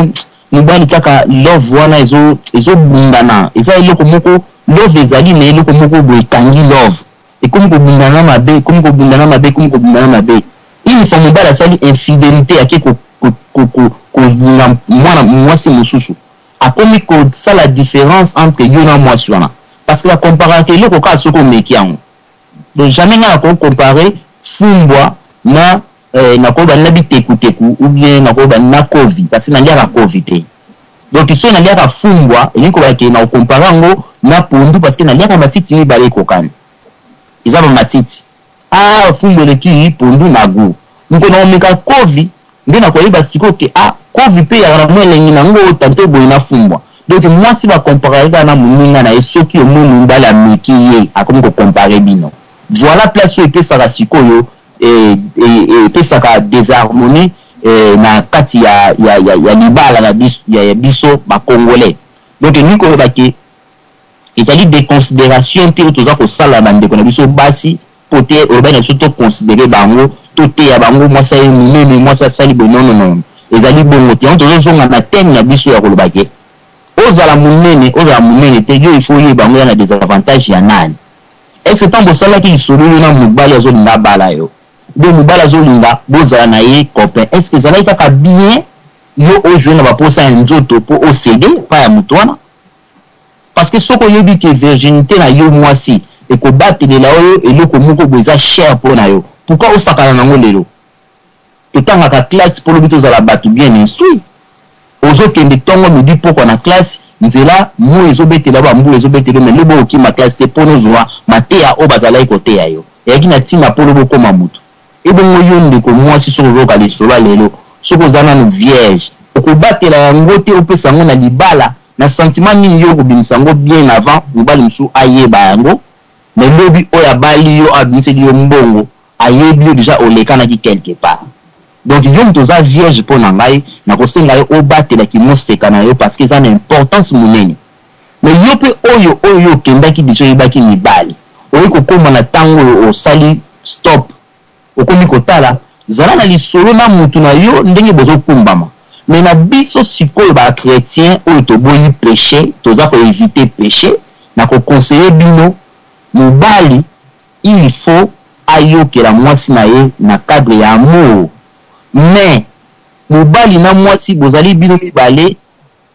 mobali kaka love wana ezobundana, eza eloko moko love ezali, mais eloko moko boye ekangi love, ekomi kobundana mabe, ekomi kobundana mabe, ekomi kobundana mabe. Une fois mobali asali infidélité, ake kolinga mwana mwasi mosusu, akomi kosala différence entre yo na mwasi wana, parce que bakomparaka eloko kaka soki omeki yango. Donc jamais ngai nakokompare fumbwa na nakoyeba na bitekuteku ou bien nakoyeba na kovi, parce que naliaka kovi te. Donc soki naliaka fumbwa, elingi kobaka ke nakokompare yango na pondu, parce que naliaka matiti mibale ekokani, eza bamatiti. Ah, fumbwa eleki pondu na goût. Moko nakomeka kovi nde nakoyeba sikoyo ke ah, kovi mpe yaka na mwa elengi nango tante boye na fumbwa. Donc mwasi bakomparaka kaka na moninga na ye. Soki omoni mobali ameki ye, akomi kokompare bino, voilà place oyo epesaka sikoyo epesaka désharmonie na kati ya libala na biso, ya biso bacongolais. Donc elingi koloba ke ezali déconsidération te oyo toza kosala bandeko na biso basi, po te olobaki na biso toconsidere bango, toteya bango mwasi aye monene, mwasi asali boye. Non, non, non, ezali bongo te. Yango tozozonga na thème na biso ya koloba ke ozala monene, ozala monene te, yo il faut oyeba yango ya na désavantage ya nani. Est ce que ntango bosalaki lisolo yo na mobali azolinga abala yo, be mobali azolinga bozala na ye copain, est ce que ezalaki kaka bien yo ojoue na baposa ya nzoto mpo osede pa ya moto wana? Parce que soki oyebi ke virginité na yo mwasi ekobatelela oyo eloko moko boye eza cher mpo na yo, pourquoi osakana nango lelo? Totangaka classe mpo lobi tozala bato bien instruit. Ozo kende tongo midi pokwa na classe, nzela moyi ezo betela yo ba mbula ezo betela yo mais lobi oko kima classe te pona ozua mateya oyo bazalaki koteya yo. Eyaki na tina po lobi okoma mutu. Ebongo yo ndeko muasi soki ozo yoka lisolo ya lelo soki oza nanu vierge okobatela yango te opesa yango na libala na sentiment nini yo okobimisa yango bien avant mobali mosusu ayeba yango mais lobi oyo abali yo abimiseli yo mbongo ayebi yo dejà olekanaki quelque part donc yo moto oza vierge mpo na ngai nakosenga yo obatela kimoseka na yo parce que eza na importance monene mais yo mpe oyo oyo yo okendaki dejà oyebaki mibali oye kokoma na ntango oyo osali stop okomi kotala zala na lisolo na mutu na yo ndenge bozokumbama mais na biso sikoyo ba chretien oyo toboyi peche toza ko eviter peche na ko conseiller bino mobali il faut ayokela mwasi na ye na cadre ya amour mais mobali na mwasi bozali bino mibale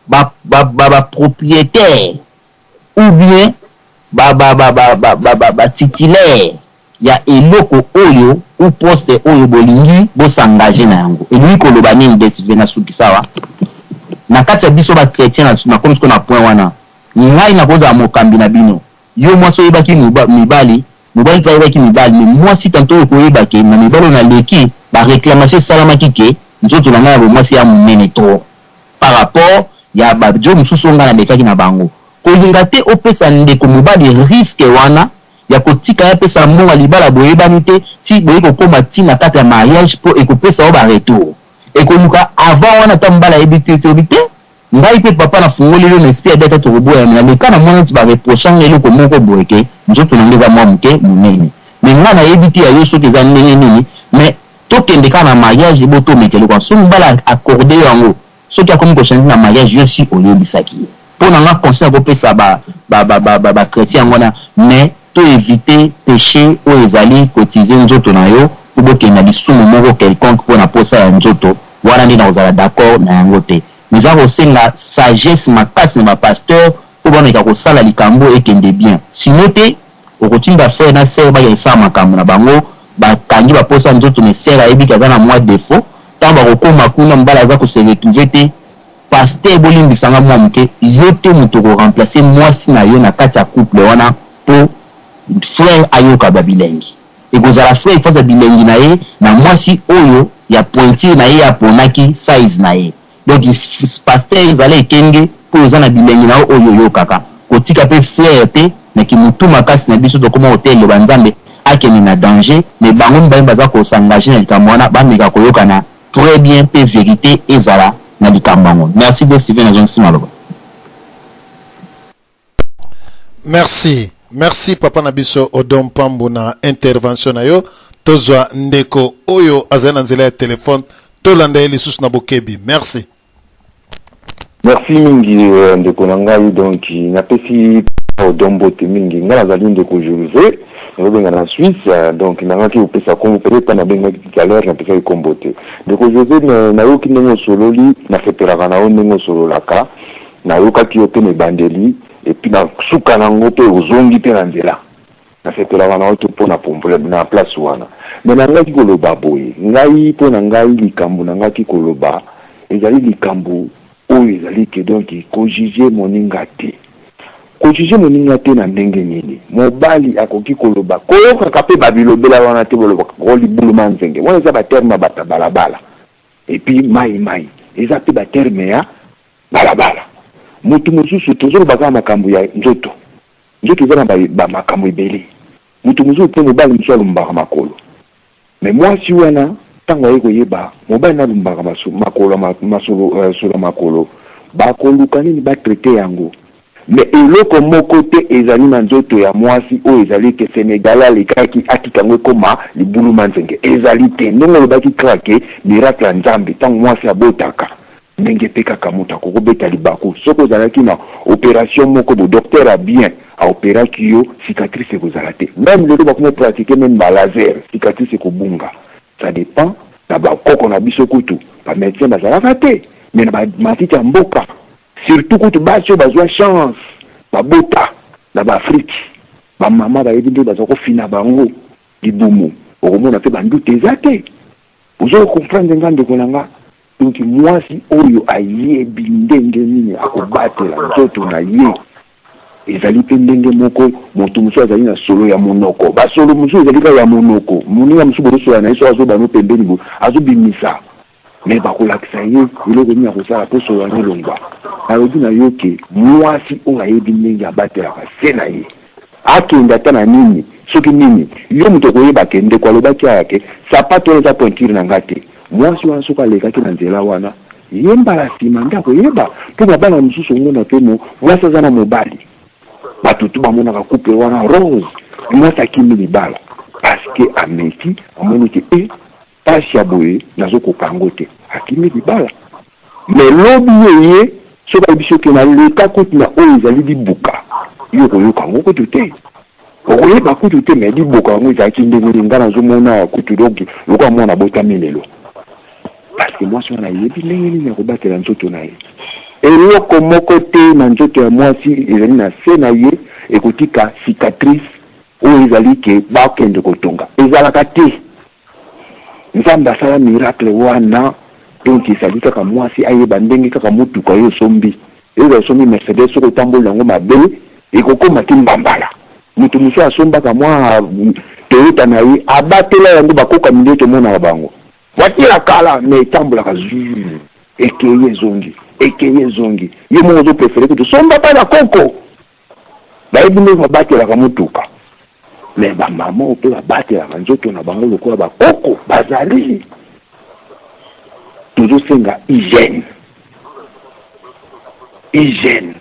ba ba ba, ba proprietaire ou bien ba ba ba ba ba ba, ba, ba titulaire ya eloko oyo ou poste oyo bolingi bo s'engager na yango. Elingi koloba nini DSV na sukisa awa? Na kati ya biso ba chretien na nakomi sikoyo na point wana, ngai nakozala mokambi na bino. Yo mwasi oyebaki mibali, mobali pe ayebaki mibali mais mwasi tantot okoyeba ke na mibali oyo naleki ba reclamation esalamaki ke nzoto na ngai ya bomwasi ya munene trop par rapport ya ba djo mosusu oyo ngai nalekaki na bango. Kolinga te opesa ndeko mobali risque wana ya kotika ye apesa mbongo ya libala boyebani te ti boye kokoma ti na kati ya mariage po ekopesa yo ba retour. Ekoluka avant wana ata mobali ayebi te te oyebi te Ngai pe papa na fungoli yo na esprit ya data tokoboyana mais na leka na mona neti ba reprocha nga eloko moko boye ke nzoto na nga eza mua muke munene mais nga na yebi te ya yo soki eza ndenge nini mais tokende kaka na mariage ebo tomeka eloko wana soki mobali a accorde yo yango soki akomi ko changer na mariage yo si oyebisaki ye po na nga conseil nako pesa ba ba ba ba ba chretien yango wana mais to eviter peche oyo ezali kotize nzoto na yo po bokende na lisumu moko quelconque po na posa ya nzoto wana nde nakozala d'accord na yango te. Mais eza kosenga sagesse makasi na ba pasteurs po bameka kosala likambo oyo ekende bien. Sinon te, okotinda frère na sœur bakende kosala makambo na bango, bakangi ba posa nzoto mais sœur ayebi ke aza na mua defaut, tango bakokoma kuna mobali aza ko se retrouver te, pasteur bolimbisa nga mua moke, yo te mutu oko remplacer muasi na yo na kati ya couple wana po frère ayoka ba bilengi. Ekozala frère il faut azwa bilengi na ye na mwasi oyo ya pointure na ye ye aponaki size na ye. Donc pasteur zala ekenge po oza na bilengi na yo oyo oyokaka. Kotika pe frère te na ki mutu makasi na biso tokoma koteya liloba Nzambe akende na danger mais bango mibale baza ko s'engager na likambo wana bameka koyokana très bien pe verite ezala na likambo yango. Merci de Steven nazongisi maloba.
Merci. Merci papa na biso Odon Pambu na intervention na yo. Tozwa ndeko oyo azali na nzela ya telefone tolanda ye lisusu na bokebi. Merci.
Merci mingi euh, ndeko na ngai donc napesi Odon mbote mingi ngai nazali ndeko Jose nazobenga na Suisse euh, donc nangaki kopesa kombo peut-être nabengaki tout à l'heure napesaki kombo te ndeko Jose nayoki ndenge osololi nasepelaka na yo ndenge osololaka Nayokaki yo pe na ebandeli et puis na suka na ngo pe ozongi pe na nzela. Nasepelaka na yo te po na na place wana. Mais nalingaki koloba boye, ngai po na ngai likambo nangaki koloba ezali likambo oyo ezali que donc ko juger moninga te. Ko juger moninga te na ndenge nini? Mobali akoki koloba, koyokaka pe ba bilobela wana te bolobaka oh libulu manzenge, wana eza ba termes ya bato ya balabala. Et puis mayi mayi eza pe ba termes ya Balabala. Mutu mosusu tozoloba kaka makambu ya nzoto. Nzoto eza na ba makambu ebele. Mutu mosusu pe mobali mosusu alumbaka makolo. Mais muasi wana tango aye koyeba mobali na alumbaka makolo masolo solo ya makolo bakoluka nini ba traiter yango. Mais eloko moko te ezali na nzoto ya muasi oyo ezali que senegalais alekaki atika yango ekoma libulu manzenge. Ezali te. Ndenge olobaki kaka que miracle ya Nzambe tango muasi abotaka Ndenge pe kaka mutu akoki kobeta libaku soki ozalaki na operation moko boye docteur ya bien a operaki yo cicatrice ekozala te meme lelo bakomi ko pratique meme ba laser cicatrice ekobunga ça depend na ba koko na biso kutu ba medecin bazalaka te mais na ba matiti ya mboka surtout kutu basi oyo bazua chance babota na ba Afrique ba mama bayebi ndenge baza kofina bango libumu okomona pe ba nduta eza te ozo comprendre nga ndeko na nga. Donc mwasi oyo ayebi ndenge nini akobatela nzoto na ye ezali mpe ndenge moko moto mosusu azali na solo ya monoko. Basolo mosusu ezali kaka ya monoko. Moninga mosusu bozosolola na ye soki azoloba no pembeni boye azobimisa mais bakolakisa ye eloko nini akosala mpo solo wana elongwa. Nalobi na yo ke mwasi oyo ayebi ndenge abatelaka se na ye akende ata na nini soki nini yo moto okoyeba ke ndeko alobaki awa ke sapato wana eza pointure na nga te. Mwasi wana soki alekaki na nzela wana ye mbala sima nde akoyeba po mabala mosusu omona pe mwasi aza na mobali bato tu bamonaka couple wana rose mwasi akimi libala parce que ameki amoni ke e pasi ya boye nazokoka yango te akimi libala mais lobi ye ye soki ayebisi yo ke naleka kutu na oyo ezali libuka yo okoyoka yango kutu te. Okoyeba kutu te mais liboka yango ezalaki ndenge nini nga nazo mona awa kutu donc lokola mwana abotami lelo parce que mwasi wana ayebi ndenge nini ya kobatela nzoto na ye. Eloko moko te na nzoto ya mwasi ezali na se na ye ekotika cicatrice oyo ezali ke bakende kotonga ezalaka te. Nzambe asala miracle wana donc ezali kaka mwasi ayeba ndenge kaka motuka oyo osombi ezala osombi Mercedes soki otamboli na yango mabe ekokoma ti mbambala moto mosusu asombaka mwa Toyota na ye abatela yango bakoka mindele tomonaka bango voiture ya kala mais etambolaka zuu ekeyi ezongi ekeyi ezongi yo moko ozo prefere kutu somba pa na koko Bayebi ndenge babatelaka motuka. Mais ba mama oyo pe babatelaka nzoto na bango lokola ba koko bazali. Tozosenga hygiène. Hygiène.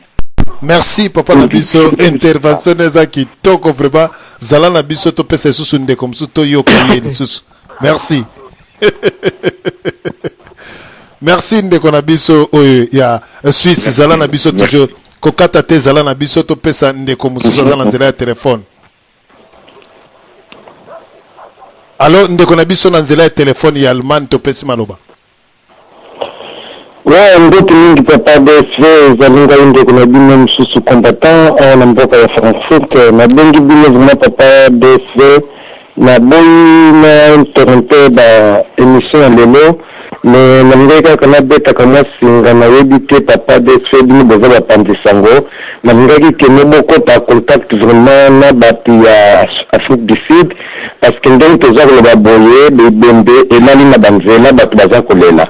Merci papa na biso intervention eza kitoko vraiment zala na biso topesa lisusu ndeko mosusu toyoka ye lisusu merci merci ndeko na biso oyo ya Suisse zala na biso toujours Kokata te zala na biso topesa ndeko mosusu aza na nzela ya telefone. Alo ndeko na biso na nzela ya telefone ya Allemagne topesi maloba.
Ouais, mbote mingi papa DSV, ezali ngai ndeko na bino mosusu combattant awa na mboka ya Frankfurt. Nabengi bino vraiment papa DSV, naboyi na interrompre ba emission ya lelo mais nalingaki kaka nabeta ka mwa singa, nayebi te papa DSV bino boza bapanzi sango, nalingaki kende bokota contact vraiment na bato ya Afrique du Sud parce que ndenge toza koloba boye bibembe elali na ba nzela bato baza kolela.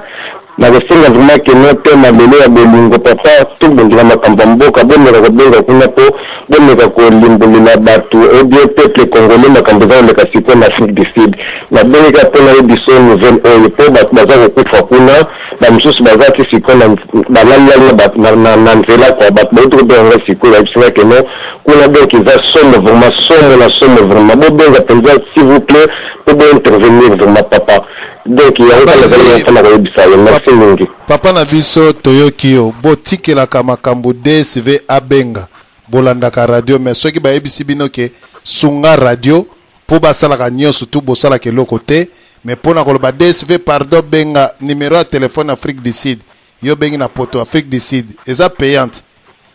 Nakosenga vraiment que no thème ya lelo ya bolingo papa tobundela makambo ya mboka bomeka kobenga kuna po bomeka kolimbolela batu ou bien peuple congolais makambo eza koleka sikoyo na Afrique du Sud. Nabengi kaka po nayebiso nouvelle oyo po batu baza kokufa kuna ba mosusu baza ti sikoyo na balali lali na na na nzela quoi batu bawuti kobenga ngai sikoyo bayebisi ngai que no kuna donc eza somo vraiment somo na somo vraiment bobenga penza s'il vous plait po bo intervenir vraiment papa. Donc yango kaka nazali na pona koyebisa yo. Merci mingi.
Papa na biso toyoki yo botikelaka makambo DSV abenga bolandaka radio mais soki bayebisi bino ke sunga radio po basalaka nionso tout bosalaka eloko te mais pona koloba DSV pardon benga numero ya telephone Afrique du Sud yo obengi na poto Afrique du Sud eza payante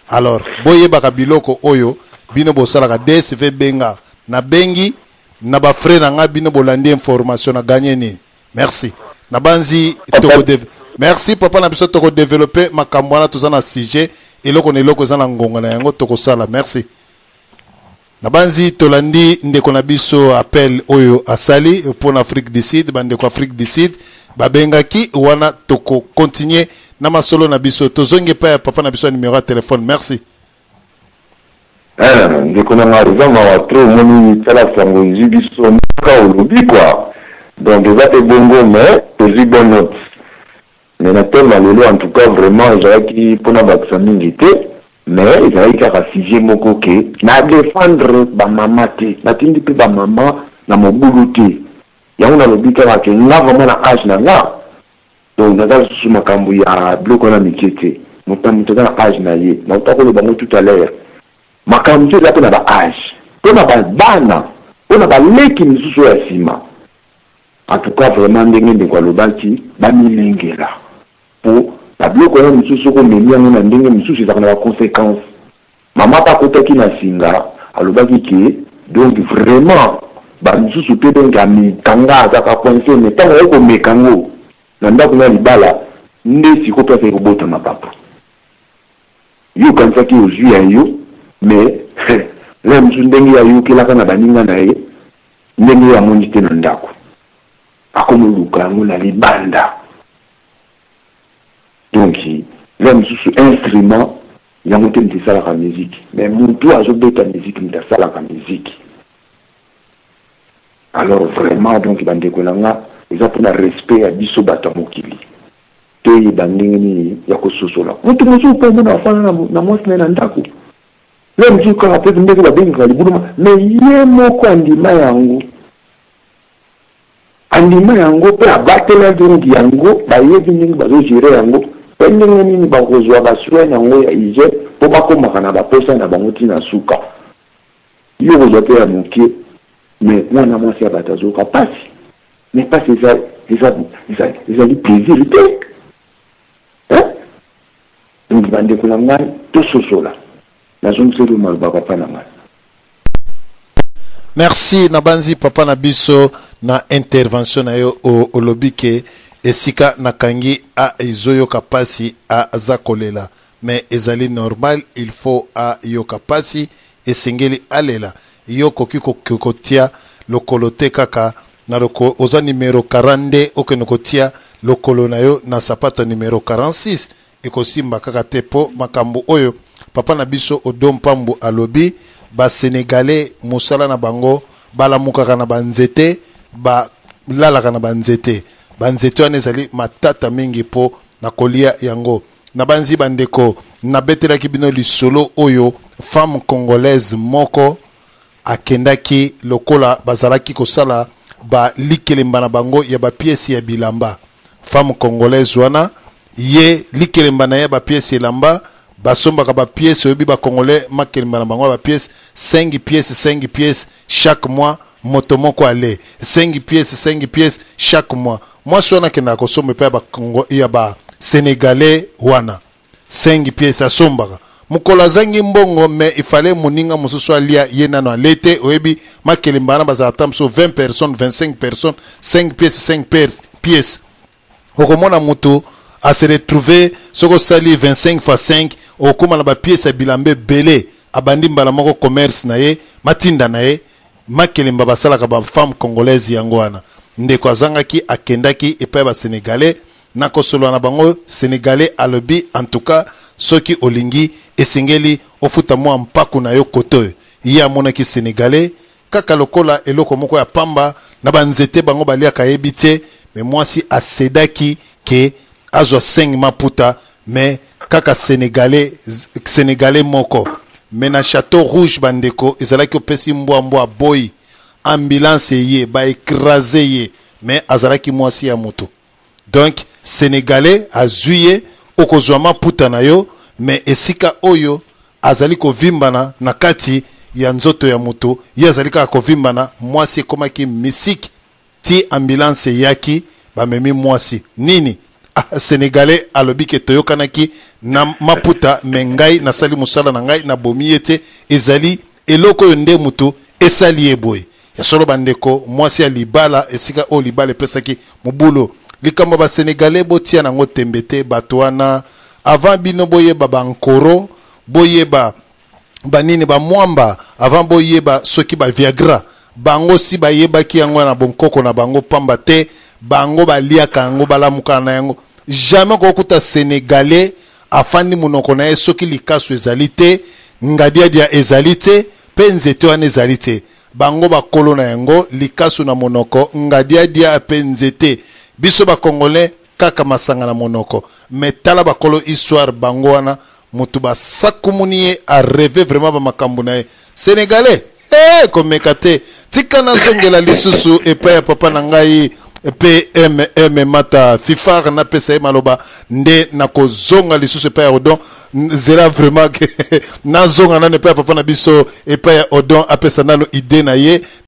alors boyebaka biloko oyo bino bosalaka DSV benga nabengi na ba frais na nga bino bolandi information na gagne nini merci nabanzi toko merci papa na biso toko developper makambo wana toza na sujet eloko na eloko eza na ngonga na yango tokosala merci nabanzi tolandi ndeko na biso appel oyo asali mpo na Afrique du Sud bandeko Afrique du Sud babengaki wana toko continuer na masolo na biso tozongi epai ya papa na biso ya numero ya telefone merci
Eh, ndeko na nga eza mawa trop omoni tala sango ezwi biso ndaka olobi quoi donc eza pe bongo mais tozwi bonne note mais na thème ya lelo en tout cas vraiment ezalaki mpo nabakisa mingi te mais ezalaki kaka sujet moko ke na defendre ba mama te natindi mpe ba mama na mobulu te yango nalobi kaka ke nga vraiment na age na nga Donc naza lisusu makambu ya biloko wana mikie te. Moto na moto aza na age na ye. Nawuta koloba yango tout à l'heure. Makambo mosusu eza pe na ba age. Pona ba bana, pona ba leki misusu oyo ya sima. En tout cas vraiment ndenge ndeko alobaki, bamilengela. Po ba biloko wana misusu soki omemi yango na ndenge mosusu ezalaka na ba consequences. Maman pe akotaki na singa alobaki ke donc vraiment ba misusu pe donc amikanga azalaka coince mais tango aye komeka ngo na ndaku naye ya libala. Nde sikoyo place eye kobotama papa. Yo okanisaki ozui ya yo mais lere mosusu ndenge ye ayokelaka na baninga na ye ndenge ye amoni te na ndaku akomi oluka yango na libanda. Donc lere mosusu instrument yango te moto esalaka musique mais mutu azo beta musique moto asalaka musique. Alors vraiment donc ba ndeko na nga eza pona respect ya biso bato ya mokili toyeba ndenge nini ya kososola mutu mosusu pe omona afanda na mwasi na ye na ndako ye mosusu kaka pe ndenge babengaka libulu mais ye moko andima yango andima yango pe abatela donc yango bayebi ndenge bazo gérer yango pe ndenge nini bakozwa ba soins na yango ya hygiène po bakomaka na baposa na bango ti na suka. Yo okozwa pe ya moke mais muana mwasi ya batu azoyoka pasi mais pasi eza eza eza ezali plaisir te hein donc ba ndeko na ngai tososola nazongiseli yo maloba papa na ngai.
Merci nabanzi papa na biso na intervention na yo olobi ke esika nakangi a ezoyoka pasi aza kolela mais ezali normal il faut ayoka pasi esengeli alela yo okoki kotia lokolo te kaka na loko oza numero 42 okende kotia lokolo na yo na sapato ya numero 46 ekosimba kaka te po makambo oyo papa na biso Odon Pambu alobi ba senegalais mosala na bango balamukaka na ba nzete ba lalaka na ba nzete ba nzete wana ezali matata mingi po na kolia yango Nabanzi ba ndeko nabetelaki bino lisolo oyo femme congolaise moko akendaki lokola bazalaki kosala ba likelemba na bango ya ba pièces ya bilamba. Femme congolaise wana ye likelemba na ye ya ba pièces elamba basombaka ba pièces oyebi ba congolais makelemba na bango ya ba pièces 5 pièces 5 pièces chaque mois moto moko ale 5 pièces 5 pièces chaque mois Mwasi wana akendaka kosomba epai ya ba Congo ya ba Senegalais wana 5 pièces asombaka mokolo azangi mbongo mais il fallait moninga mosusu alia ye nano ale te oyebi makelemba wana bazala ata mosusu 20 personnes 25 personnes 5 pièces 5 pièces okomona moto a se retrouver soki osali 25 fois 5 okokoma na ba pièces ya bilamba ebele abandi mbala moko commerce na ye matinda na ye Makelemba basalaka ba femme congolaise yango wana ndeko azangaki akendaki epai ya ba senegalais na kosolola na bango senegalais alobi en tout cas soki olingi esengeli ofuta mua mpaku na yo kotoyo ye amonaki senegalais kaka lokola eloko moko ya pamba na ba nzete bango baliaka ayebi te mais mwasi a cedaki ke azwa 5 maputa mais kaka senegalais senegalais moko mais na chateau rouge ba ndeko ezalaki opesi mbwa mbwa aboyi ambulance eye ba ecrase ye mais azalaki mwasi ya mutu donc senegalais azui ye okozwa maputa na yo mais esika oyo azali kovimbana na kati ya nzoto ya mutu ye azali kaka kovimbana mwasi ekomaki misiki Ti ambulance eyaki bamemi mwasi nini? Ah senegalais alobi ke toyokanaki na maputa mais ngai nasali mosala na ngai nabomi ye te ezali eloko oyo nde mutu esali ye boye. Ya solo ba ndeko mwasi ya libala esika oyo libala epesaki mobulu. Likambo ya ba senegalais botia nango tembe te bato wana avant bino boyeba ba nkoro boyeba ba nini ba mwamba avant boyeba soki ba viagra bango si bayebaki yango na bonkoko na bango pamba te bango baliaka yango balamukaka na yango jamais okokuta senegalais afandi monoko na ye soki likasu ezali te ngadiadia ezali te mpe nzete wana ezali te bango bakolo na yango likasu na monoko ngadiadia mpe nzete biso bakongolais kaka masanga na monoko mais tala bakolo histoire bango wana mutu basakumuni ye a reve vraiment ba makambu na ye senegalais hey, komeka te tika nazongela lisusu epai ya papa na ngai pmm mata fifar napesa ye maloba nde nakozonga lisusu epai ya odon zela vraiment nazonga nano epai ya papa na biso epai ya odon apesa nano idee na ye.